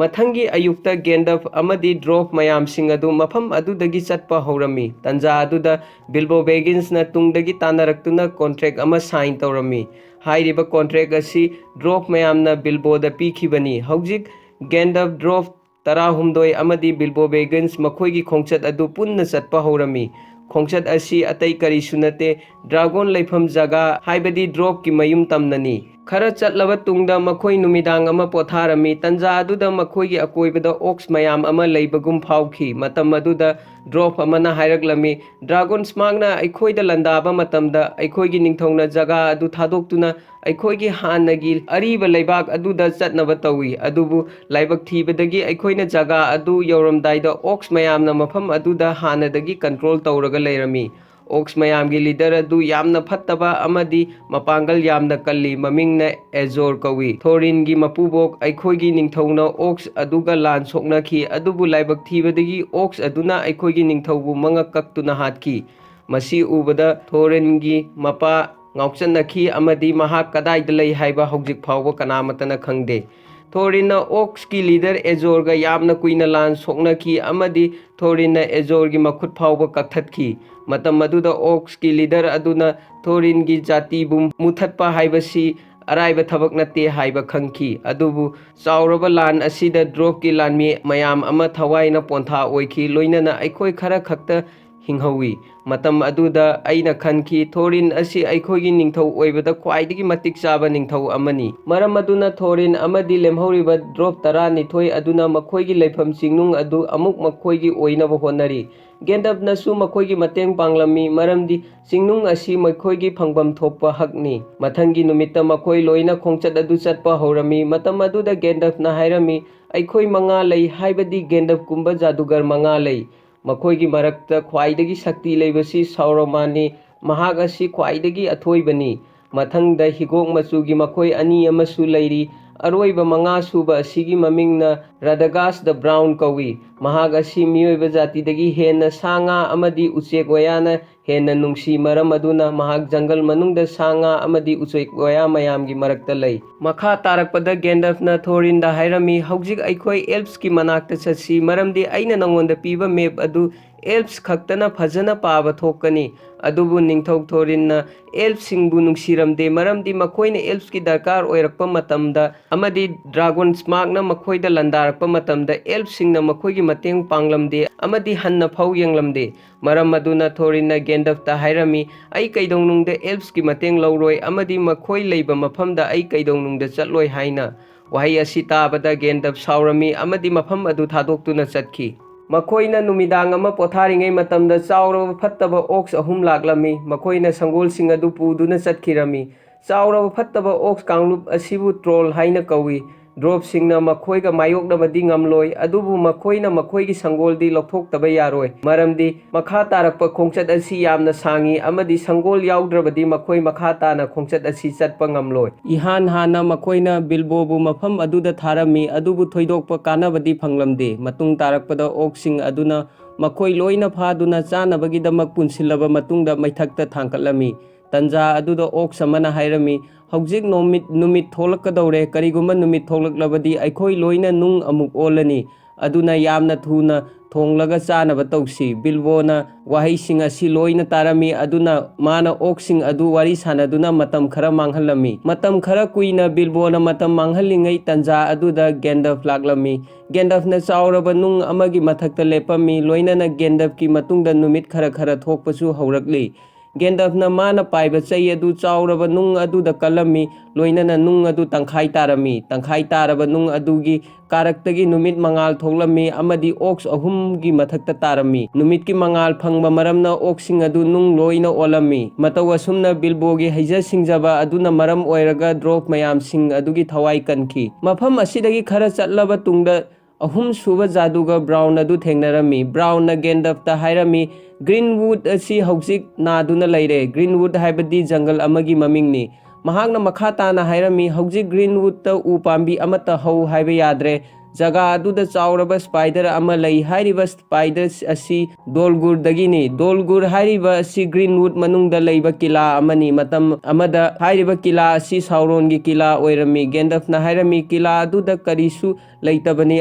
ꯃꯊꯪꯒꯤ ꯑꯌꯨꯛꯇ ꯒꯦꯟꯗꯜꯐ ꯑꯃꯗꯤ ꯗ꯭ꯋꯥꯔꯐ ꯃꯌꯥꯝꯁꯤꯡ ꯑꯗꯨ ꯃꯐꯝ ꯑꯗꯨꯗꯒꯤ ꯆꯠꯄ ꯍꯧꯔꯝꯃꯤ꯫ ꯇꯟꯖꯥ ꯑꯗꯨꯗ ꯕꯤꯜꯕꯣ ꯕꯦꯒꯤꯟꯁꯅ ꯇꯨꯡꯗꯒꯤ ꯇꯥꯟꯅꯔꯛꯇꯨꯅ ꯀꯣꯟꯇ꯭ꯔꯦꯛ ꯑꯃ ꯁꯥꯏꯟ ꯇꯧꯔꯝꯃꯤ꯫ ꯍꯥꯏꯔꯤꯕ ꯀꯣꯟꯇ꯭ꯔꯦꯛ ꯑꯁꯤ ꯗ꯭ꯋꯥꯔꯐ ꯃꯌꯥꯝꯅ ꯕꯤꯜꯕꯣꯗ ꯄꯤꯈꯤꯕꯅꯤ꯫ ꯍꯧꯖꯤꯛ ꯒꯦꯟꯗꯜꯐ, ꯗ꯭ꯋꯥꯔꯐ ꯇꯔꯥꯍꯨꯝꯗꯣꯏ ꯑꯃꯗꯤ ꯕꯤꯜꯕꯣ ꯕꯦꯒꯤꯟꯁ ꯃꯈꯣꯏꯒꯤ ꯈꯣꯡꯆꯠ ꯑꯗꯨ ꯄꯨꯟꯅ ꯆꯠꯄ ꯍꯧꯔꯝꯃꯤ꯫ ꯈꯣꯡꯆꯠ ꯑꯁꯤ ꯑꯇꯩ ꯀꯔꯤꯁꯨ ꯅꯠꯇꯦ, ꯗ꯭ꯔꯥꯒꯣꯟ ꯂꯩꯐꯝ ꯖꯒꯥ, ꯍꯥꯏꯕꯗꯤ ꯗ꯭ꯔꯣꯞꯀꯤ ꯃꯌꯨꯝ ꯇꯝꯅꯅꯤ꯫ ꯈꯔ ꯆꯠꯂꯕ ꯇꯨꯡꯗ ꯃꯈꯣꯏ ꯅꯨꯃꯤꯗꯥꯡ ꯑꯃ ꯄꯣꯊꯥꯔꯝꯃꯤ꯫ ꯇꯟꯖꯥ ꯑꯗꯨꯗ ꯃꯈꯣꯏꯒꯤ ꯑꯀꯣꯏꯕꯗ ꯑꯣꯛꯁ ꯃꯌꯥꯝ ꯑꯃ ꯂꯩꯕꯒꯨꯝ ꯐꯥꯎꯈꯤ꯫ ꯃꯇꯝ ꯑꯗꯨꯗ ꯗ꯭ꯔꯣꯞ ꯑꯃꯅ ꯍꯥꯏꯔꯛꯂꯝꯃꯤ, "ꯗ꯭ꯔꯥꯒꯣꯟ ꯁ꯭ꯃꯥꯔꯛꯅ ꯑꯩꯈꯣꯏꯗ ꯂꯥꯟꯗꯥꯕ ꯃꯇꯝꯗ ꯑꯩꯈꯣꯏꯒꯤ ꯅꯤꯡꯊꯧꯅ ꯖꯒꯥ ꯑꯗꯨ ꯊꯥꯗꯣꯛꯇꯨꯅ ꯑꯩꯈꯣꯏꯒꯤ ꯍꯥꯟꯅꯒꯤ ꯑꯔꯤꯕ ꯂꯩꯕꯥꯛ ꯑꯗꯨꯗ ꯆꯠꯅꯕ ꯇꯧꯏ꯫ ꯑꯗꯨꯕꯨ ꯂꯥꯏꯕꯛ ꯊꯤꯕꯗꯒꯤ ꯑꯩꯈꯣꯏꯅ ꯖꯒꯥ ꯑꯗꯨ ꯌꯧꯔꯝꯗꯥꯏꯗ ꯑꯣꯛꯁ ꯃꯌꯥꯝꯅ ꯃꯐꯝ ꯑꯗꯨꯗ ꯍꯥꯟꯅꯗꯒꯤ ꯀꯟꯇ꯭ꯔꯣꯜ ꯇꯧꯔꯒ ꯂꯩꯔꯝꯃꯤ꯫ ꯑꯣꯛꯁ ꯃꯌꯥꯝꯒꯤ ꯂꯤꯗꯔ ꯑꯗꯨ ꯌꯥꯝꯅ ꯐꯠꯇꯕ ꯑꯃꯗꯤ ꯃꯄꯥꯡꯒꯜ ꯌꯥꯝꯅ ꯀꯜꯂꯤ꯫ ꯃꯃꯤꯡꯅ ꯑꯦꯖꯣꯔ ꯀꯧꯏ꯫ ꯊꯣꯔꯤꯟꯒꯤ ꯃꯄꯨꯕꯣꯛ, ꯑꯩꯈꯣꯏꯒꯤ ꯅꯤꯡꯊꯧꯅ ꯑꯣꯛꯁ ꯑꯗꯨꯒ ꯂꯥꯟ ꯁꯣꯛꯅꯈꯤ, ꯑꯗꯨꯕꯨ ꯂꯥꯏꯕꯛ ꯊꯤꯕꯗꯒꯤ ꯑꯣꯛꯁ ꯑꯗꯨꯅ ꯑꯩꯈꯣꯏꯒꯤ ꯅꯤꯡꯊꯧꯕꯨ ꯃꯉꯛ ꯀꯛꯇꯨꯅ ꯍꯥꯠꯈꯤ꯫ ꯃꯁꯤ ꯎꯕꯗ ꯊꯣꯔꯤꯟꯒꯤ ꯃꯄꯥ ꯉꯥꯎꯆꯠꯅꯈꯤ ꯑꯃꯗꯤ ꯃꯍꯥꯛ ꯀꯗꯥꯏꯗ ꯂꯩ ꯍꯥꯏꯕ ꯍꯧꯖꯤꯛ ꯐꯥꯎꯕ ꯀꯅꯥꯃꯠꯇꯅ ꯈꯪꯗꯦ꯫ ꯊꯣꯔꯤꯟꯅ ꯑꯣꯛꯁꯀꯤ ꯂꯤꯗꯔ ꯑꯦꯖꯣꯔꯒ ꯌꯥꯝꯅ ꯀꯨꯏꯅ ꯂꯥꯟ ꯁꯣꯛꯅꯈꯤ ꯑꯃꯗꯤ ꯊꯣꯔꯤꯟꯅ ꯑꯦꯖꯣꯔꯒꯤ ꯃꯈꯨꯠ ꯐꯥꯎꯕ ꯀꯛꯊꯠꯈꯤ꯫ ꯃꯇꯝ ꯑꯗꯨꯗ ꯑꯣꯛꯁꯀꯤ ꯂꯤꯗꯔ ꯑꯗꯨꯅ ꯊꯣꯔꯤꯟꯒꯤ ꯖꯥꯇꯤꯕꯨ ꯃꯨꯊꯠꯄ ꯍꯥꯏꯕꯁꯤ ꯑꯔꯥꯏꯕ ꯊꯕꯛ ꯅꯠꯇꯦ ꯍꯥꯏꯕ ꯈꯪꯈꯤ꯫ ꯑꯗꯨꯕꯨ ꯆꯥꯎꯔꯕ ꯂꯥꯟ ꯑꯁꯤꯗ ꯗ꯭ꯔꯣꯞꯀꯤ ꯂꯥꯟꯃꯤ ꯃꯌꯥꯝ ꯑꯃ ꯊꯋꯥꯏꯅ ꯄꯣꯟꯊꯥ ꯑꯣꯏꯈꯤ, ꯂꯣꯏꯅꯅ ꯑꯩꯈꯣꯏ ꯈꯔ ꯈꯛꯇ ꯍꯤꯡꯍꯧꯏ꯫ ꯃꯇꯝ ꯑꯗꯨꯗ ꯑꯩꯅ ꯈꯟꯈꯤ, ꯊꯣꯔꯤꯟ ꯑꯁꯤ ꯑꯩꯈꯣꯏꯒꯤ ꯅꯤꯡꯊꯧ ꯑꯣꯏꯕꯗ ꯈ꯭ꯋꯥꯏꯗꯒꯤ ꯃꯇꯤꯛ ꯆꯥꯕ ꯅꯤꯡꯊꯧ ꯑꯃꯅꯤ꯫ ꯃꯔꯝ ꯑꯗꯨꯅ ꯊꯣꯔꯤꯟ ꯑꯃꯗꯤ ꯂꯦꯝꯍꯧꯔꯤꯕ ꯗ꯭ꯔꯣꯞ ꯇꯔꯥꯅꯤꯊꯣꯏ ꯑꯗꯨꯅ ꯃꯈꯣꯏꯒꯤ ꯂꯩꯐꯝ ꯆꯤꯡꯅꯨꯡ ꯑꯗꯨ ꯑꯃꯨꯛ ꯃꯈꯣꯏꯒꯤ ꯑꯣꯏꯅꯕ ꯍꯣꯠꯅꯔꯤ꯫ ꯒꯦꯟꯗꯞꯅꯁꯨ ꯃꯈꯣꯏꯒꯤ ꯃꯇꯦꯡ ꯄꯥꯡꯂꯝꯃꯤ, ꯃꯔꯝꯗꯤ ꯆꯤꯡꯅꯨꯡ ꯑꯁꯤ ꯃꯈꯣꯏꯒꯤ ꯐꯪꯐꯝ ꯊꯣꯛꯄ ꯍꯛꯅꯤ꯫ ꯃꯊꯪꯒꯤ ꯅꯨꯃꯤꯠꯇ ꯃꯈꯣꯏ ꯂꯣꯏꯅ ꯈꯣꯡꯆꯠ ꯑꯗꯨ ꯆꯠꯄ ꯍꯧꯔꯝꯃꯤ꯫ ꯃꯇꯝ ꯑꯗꯨꯗ ꯒꯦꯟꯗꯞꯅ ꯍꯥꯏꯔꯝꯃꯤ, "ꯑꯩꯈꯣꯏ ꯃꯉꯥ ꯂꯩ, ꯍꯥꯏꯕꯗꯤ ꯒꯦꯟꯗꯞꯀꯨꯝꯕ ꯖꯥꯗꯨꯒꯔ ꯃꯉꯥ ꯂꯩ꯫ ꯃꯈꯣꯏꯒꯤ ꯃꯔꯛꯇ ꯈ꯭ꯋꯥꯏꯗꯒꯤ ꯁꯛꯇꯤ ꯂꯩꯕꯁꯤ ꯁꯥꯎꯔꯣꯃꯥꯟꯅꯤ꯫ ꯃꯍꯥꯛ ꯑꯁꯤ ꯈ꯭ꯋꯥꯏꯗꯒꯤ ꯑꯊꯣꯏꯕꯅꯤ꯫ ꯃꯊꯪꯗ ꯍꯤꯒꯣꯛ ꯃꯆꯨꯒꯤ ꯃꯈꯣꯏ ꯑꯅꯤ ꯑꯃꯁꯨ ꯂꯩꯔꯤ꯫ ꯑꯔꯣꯏꯕ ꯃꯉꯥ ꯁꯨꯕ ꯑꯁꯤꯒꯤ ꯃꯃꯤꯡꯅ ꯔꯥꯗꯥꯒꯥꯁ ꯗ ꯕ꯭ꯔꯥꯎꯟ ꯀꯧꯏ꯫ ꯃꯍꯥꯛ ꯑꯁꯤ ꯃꯤꯑꯣꯏꯕ ꯖꯥꯇꯤꯗꯒꯤ ꯍꯦꯟꯅ ꯁꯥ ꯉꯥ ꯑꯃꯗꯤ ꯎꯆꯦꯛ ꯋꯥꯌꯥꯅ ꯍꯦꯟꯅ ꯅꯨꯡꯁꯤ, ꯃꯔꯝ ꯑꯗꯨꯅ ꯃꯍꯥꯛ ꯖꯪꯒꯜ ꯃꯅꯨꯡꯗ ꯁꯥ ꯉꯥ ꯑꯃꯗꯤ ꯎꯆꯦꯛ ꯋꯥꯌꯥ ꯃꯌꯥꯝꯒꯤ ꯃꯔꯛꯇ ꯂꯩ꯫" ꯃꯈꯥ ꯇꯥꯔꯛꯄꯗ ꯒꯦꯟꯗꯜꯐꯅ ꯊꯣꯔꯤꯟꯗ ꯍꯥꯏꯔꯝꯃꯤ, "ꯍꯧꯖꯤꯛ ꯑꯩꯈꯣꯏ ꯑꯦꯜꯞꯁꯀꯤ ꯃꯅꯥꯛꯇ ꯆꯠꯁꯤ, ꯃꯔꯝꯗꯤ ꯑꯩꯅ ꯅꯉꯣꯟꯗ ꯄꯤꯕ ꯃꯦꯞ ꯑꯗꯨ ꯑꯦꯜꯐꯁ ꯈꯛꯇꯅ ꯐꯖꯅ ꯄꯥꯕ ꯊꯣꯛꯀꯅꯤ꯫ ꯑꯗꯨꯕꯨ ꯅꯤꯡꯊꯧ ꯊꯣꯔꯤꯟꯅ ꯑꯦꯜꯐꯁꯤꯡꯕꯨ ꯅꯨꯡꯁꯤꯔꯝꯗꯦ, ꯃꯔꯝꯗꯤ ꯃꯈꯣꯏꯅ ꯑꯦꯜꯐꯁꯀꯤ ꯗꯔꯀꯥꯔ ꯑꯣꯏꯔꯛꯄ ꯃꯇꯝꯗ ꯑꯃꯗꯤ ꯗ꯭ꯔꯥꯒꯣꯟ ꯁ꯭ꯃꯥꯔꯛꯅ ꯃꯈꯣꯏꯗ ꯂꯥꯟꯗꯥꯔꯛꯄ ꯃꯇꯝꯗ ꯑꯦꯜꯐꯁꯤꯡꯅ ꯃꯈꯣꯏꯒꯤ ꯃꯇꯦꯡ ꯄꯥꯡꯂꯝꯗꯦ ꯑꯃꯗꯤ ꯍꯟꯅ ꯐꯥꯎ ꯌꯦꯡꯂꯝꯗꯦ꯫ ꯃꯔꯝ ꯑꯗꯨꯅ ꯊꯣꯔꯤꯟꯅ ꯒꯦꯟꯗꯜꯐꯇ ꯍꯥꯏꯔꯝꯃꯤ, "ꯑꯩ ꯀꯩꯗꯧꯅꯨꯡꯗ ꯑꯦꯜꯐꯁꯀꯤ ꯃꯇꯦꯡ ꯂꯧꯔꯣꯏ ꯑꯃꯗꯤ ꯃꯈꯣꯏ ꯂꯩꯕ ꯃꯐꯝꯗ ꯑꯩ ꯀꯩꯗꯧꯅꯨꯡꯗ ꯆꯠꯂꯣꯏ" ꯍꯥꯏꯅ꯫ ꯋꯥꯍꯩ ꯑꯁꯤ ꯇꯥꯕꯗ ꯒꯦꯟꯗꯜꯐ ꯁꯥꯎꯔꯝꯃꯤ ꯑꯃꯗꯤ ꯃꯐꯝ ꯑꯗꯨ ꯊꯥꯗꯣꯛꯇꯨꯅ ꯆꯠꯈꯤ꯫ ꯃꯈꯣꯏꯅ ꯅꯨꯃꯤꯗꯥꯡ ꯑꯃ ꯄꯣꯊꯥꯔꯤꯉꯩ ꯃꯇꯝꯗ ꯆꯥꯎꯔꯕ ꯐꯠꯇꯕ ꯑꯣꯛꯁ ꯑꯍꯨꯝ ꯂꯥꯛꯂꯝꯃꯤ꯫ ꯃꯈꯣꯏꯅ ꯁꯪꯒꯣꯜꯁꯤꯡ ꯑꯗꯨ ꯄꯨꯗꯨꯅ ꯆꯠꯈꯤꯔꯝꯃꯤ꯫ ꯆꯥꯎꯔꯕ ꯐꯠꯇꯕ ꯑꯣꯛꯁ ꯀꯥꯡꯂꯨꯞ ꯑꯁꯤꯕꯨ ꯇ꯭ꯔꯣꯜ ꯍꯥꯏꯅ ꯀꯧꯏ꯫ ꯗ꯭ꯋꯥꯔꯐꯁꯤꯡꯅ ꯃꯈꯣꯏꯒ ꯃꯥꯌꯣꯛꯅꯕꯗꯤ ꯉꯝꯂꯣꯏ, ꯑꯗꯨꯕꯨ ꯃꯈꯣꯏꯅ ꯃꯈꯣꯏꯒꯤ ꯁꯪꯒꯣꯜꯗꯤ ꯂꯧꯊꯣꯛꯇꯕ ꯌꯥꯔꯣꯏ, ꯃꯔꯝꯗꯤ ꯃꯈꯥ ꯇꯥꯔꯛꯄ ꯈꯣꯡꯆꯠ ꯑꯁꯤ ꯌꯥꯝꯅ ꯁꯥꯡꯏ ꯑꯃꯗꯤ ꯁꯪꯒꯣꯜ ꯌꯥꯎꯗ꯭ꯔꯕꯗꯤ ꯃꯈꯣꯏ ꯃꯈꯥ ꯇꯥꯅ ꯈꯣꯡꯆꯠ ꯑꯁꯤ ꯆꯠꯄ ꯉꯝꯂꯣꯏ꯫ ꯏꯍꯥꯟ ꯍꯥꯟꯅ ꯃꯈꯣꯏꯅ ꯕꯤꯜꯕꯣꯕꯨ ꯃꯐꯝ ꯑꯗꯨꯗ ꯊꯥꯔꯝꯃꯤ, ꯑꯗꯨꯕꯨ ꯊꯣꯏꯗꯣꯛꯄ ꯀꯥꯟꯅꯕꯗꯤ ꯐꯪꯂꯝꯗꯦ꯫ ꯃꯇꯨꯡ ꯇꯥꯔꯛꯄꯗ ꯑꯣꯛꯁꯤꯡ ꯑꯗꯨꯅ ꯃꯈꯣꯏ ꯂꯣꯏꯅ ꯐꯥꯗꯨꯅ ꯆꯥꯅꯕꯒꯤꯗꯃꯛ ꯄꯨꯟꯁꯤꯜꯂꯕ ꯃꯇꯨꯡꯗ ꯃꯩꯊꯛꯇ ꯊꯥꯡꯒꯠꯂꯝꯃꯤ꯫ ꯇꯟꯖꯥ ꯑꯗꯨꯗ ꯑꯣꯛꯁ ꯑꯃꯅ ꯍꯥꯏꯔꯝꯃꯤ, "ꯍꯧꯖꯤꯛ ꯅꯨꯃꯤꯠ, ꯅꯨꯃꯤꯠ ꯊꯣꯛꯂꯛꯀꯗꯧꯔꯦ꯫ ꯀꯔꯤꯒꯨꯝꯕ ꯅꯨꯃꯤꯠ ꯊꯣꯛꯂꯛꯂꯕꯗꯤ ꯑꯩꯈꯣꯏ ꯂꯣꯏꯅ ꯅꯨꯡ ꯑꯃꯨꯛ ꯑꯣꯜꯂꯅꯤ꯫ ꯑꯗꯨꯅ ꯌꯥꯝꯅ ꯊꯨꯅ ꯊꯣꯡꯂꯒ ꯆꯥꯅꯕ ꯇꯧꯁꯤ꯫" ꯕꯤꯜꯕꯣꯅ ꯋꯥꯍꯩꯁꯤꯡ ꯑꯁꯤ ꯂꯣꯏꯅ ꯇꯥꯔꯝꯃꯤ꯫ ꯑꯗꯨꯅ ꯃꯥꯅ ꯑꯣꯛꯁꯤꯡ ꯑꯗꯨ ꯋꯥꯔꯤ ꯁꯥꯟꯅꯗꯨꯅ ꯃꯇꯝ ꯈꯔ ꯃꯥꯡꯍꯜꯂꯝꯃꯤ꯫ ꯃꯇꯝ ꯈꯔ ꯀꯨꯏꯅ ꯕꯤꯜꯕꯣꯅ ꯃꯇꯝ ꯃꯥꯡꯍꯜꯂꯤꯉꯩ ꯇꯟꯖꯥ ꯑꯗꯨꯗ ꯒꯦꯟꯗꯜꯐ ꯂꯥꯛꯂꯝꯃꯤ꯫ ꯒꯦꯟꯗꯜꯐꯅ ꯆꯥꯎꯔꯕ ꯅꯨꯡ ꯑꯃꯒꯤ ꯃꯊꯛꯇ ꯂꯦꯞꯄꯝꯃꯤ, ꯂꯣꯏꯅꯅ ꯒꯦꯟꯗꯜꯐꯀꯤ ꯃꯇꯨꯡꯗ ꯅꯨꯃꯤꯠ ꯈꯔ ꯈꯔ ꯊꯣꯛꯄꯁꯨ ꯍꯧꯔꯛꯂꯤ꯫ ꯒꯦꯟꯗꯜꯐꯅ ꯃꯥꯅ ꯄꯥꯏꯕ ꯆꯩ ꯑꯗꯨ ꯆꯥꯎꯔꯕ ꯅꯨꯡ ꯑꯗꯨꯗ ꯀꯜꯂꯝꯃꯤ, ꯂꯣꯏꯅꯅ ꯅꯨꯡ ꯑꯗꯨ ꯇꯪꯈꯥꯏ ꯇꯥꯔꯝꯃꯤ꯫ ꯇꯪꯈꯥꯏ ꯇꯥꯔꯕ ꯅꯨꯡ ꯑꯗꯨꯒꯤ ꯀꯥꯔꯛꯇꯒꯤ ꯅꯨꯃꯤꯠ ꯃꯉꯥꯜ ꯊꯣꯛꯂꯝꯃꯤ ꯑꯃꯗꯤ ꯑꯣꯛꯁ ꯑꯍꯨꯝꯒꯤ ꯃꯊꯛꯇ ꯇꯥꯔꯝꯃꯤ꯫ ꯅꯨꯃꯤꯠꯀꯤ ꯃꯉꯥꯜ ꯐꯪꯕ ꯃꯔꯝꯅ ꯑꯣꯛꯁꯤꯡ ꯑꯗꯨ ꯅꯨꯡ ꯂꯣꯏꯅ ꯑꯣꯜꯂꯝꯃꯤ꯫ ꯃꯇꯧ ꯑꯁꯨꯝꯅ ꯕꯤꯜꯕꯣꯒꯤ ꯍꯩꯖ ꯁꯤꯡꯖꯕ ꯑꯗꯨꯅ ꯃꯔꯝ ꯑꯣꯏꯔꯒ ꯗ꯭ꯋꯥꯔꯐ ꯃꯌꯥꯝꯁꯤꯡ ꯑꯗꯨꯒꯤ ꯊꯋꯥꯏ ꯀꯟꯈꯤ꯫ ꯃꯐꯝ ꯑꯁꯤꯗꯒꯤ ꯈꯔ ꯆꯠꯂꯕ ꯇꯨꯡꯗ ꯑꯍꯨꯝꯁꯨꯕ ꯖꯥꯗꯨꯒꯔ ꯕ꯭ꯔꯥꯎꯟ ꯑꯗꯨ ꯊꯦꯡꯅꯔꯝꯃꯤ꯫ ꯕ꯭ꯔꯥꯎꯟꯅ ꯒꯦꯟꯗꯜꯐꯇ ꯍꯥꯏꯔꯝꯃꯤ, "ꯒ꯭ꯔꯤꯟꯋꯨꯗ ꯑꯁꯤ ꯍꯧꯖꯤꯛ ꯅꯥꯗꯨꯅ ꯂꯩꯔꯦ꯫" ꯒ꯭ꯔꯤꯟꯋꯨꯗ ꯍꯥꯏꯕꯗꯤ ꯖꯪꯒꯜ ꯑꯃꯒꯤ ꯃꯃꯤꯡꯅꯤ꯫ ꯃꯍꯥꯛꯅ ꯃꯈꯥ ꯇꯥꯅ ꯍꯥꯏꯔꯝꯃꯤ, "ꯍꯧꯖꯤꯛ ꯒ꯭ꯔꯤꯟꯋꯨꯗꯇ ꯎ ꯄꯥꯝꯕꯤ ꯑꯃꯠꯇ ꯍꯧ ꯍꯥꯏꯕ ꯌꯥꯗ꯭ꯔꯦ꯫ ꯖꯒꯥ ꯑꯗꯨꯗ ꯆꯥꯎꯔꯕ spider ꯑꯃ ꯂꯩ꯫ ꯍꯥꯏꯔꯤꯕ spider ꯑꯁꯤ ꯗꯣꯜꯒꯨꯔꯗꯒꯤꯅꯤ꯫ ꯗꯣꯜꯒꯨꯔ ꯍꯥꯏꯔꯤꯕ ꯑꯁꯤ Greenwood ꯃꯅꯨꯡꯗ ꯂꯩꯕ ꯀꯤꯂꯥ ꯑꯃꯅꯤ꯫ ꯃꯇꯝ ꯑꯃꯗ ꯍꯥꯏꯔꯤꯕ ꯀꯤꯂꯥ ꯑꯁꯤ ꯁꯥꯎꯔꯣꯟꯒꯤ ꯀꯤꯂꯥ ꯑꯣꯏꯔꯝꯃꯤ꯫ ꯒꯦꯟꯗꯜꯐꯅ ꯍꯥꯏꯔꯝꯃꯤ, "ꯀꯤꯂꯥ ꯑꯗꯨꯗ ꯀꯔꯤꯁꯨ ꯂꯩꯇꯕꯅꯤ"꯫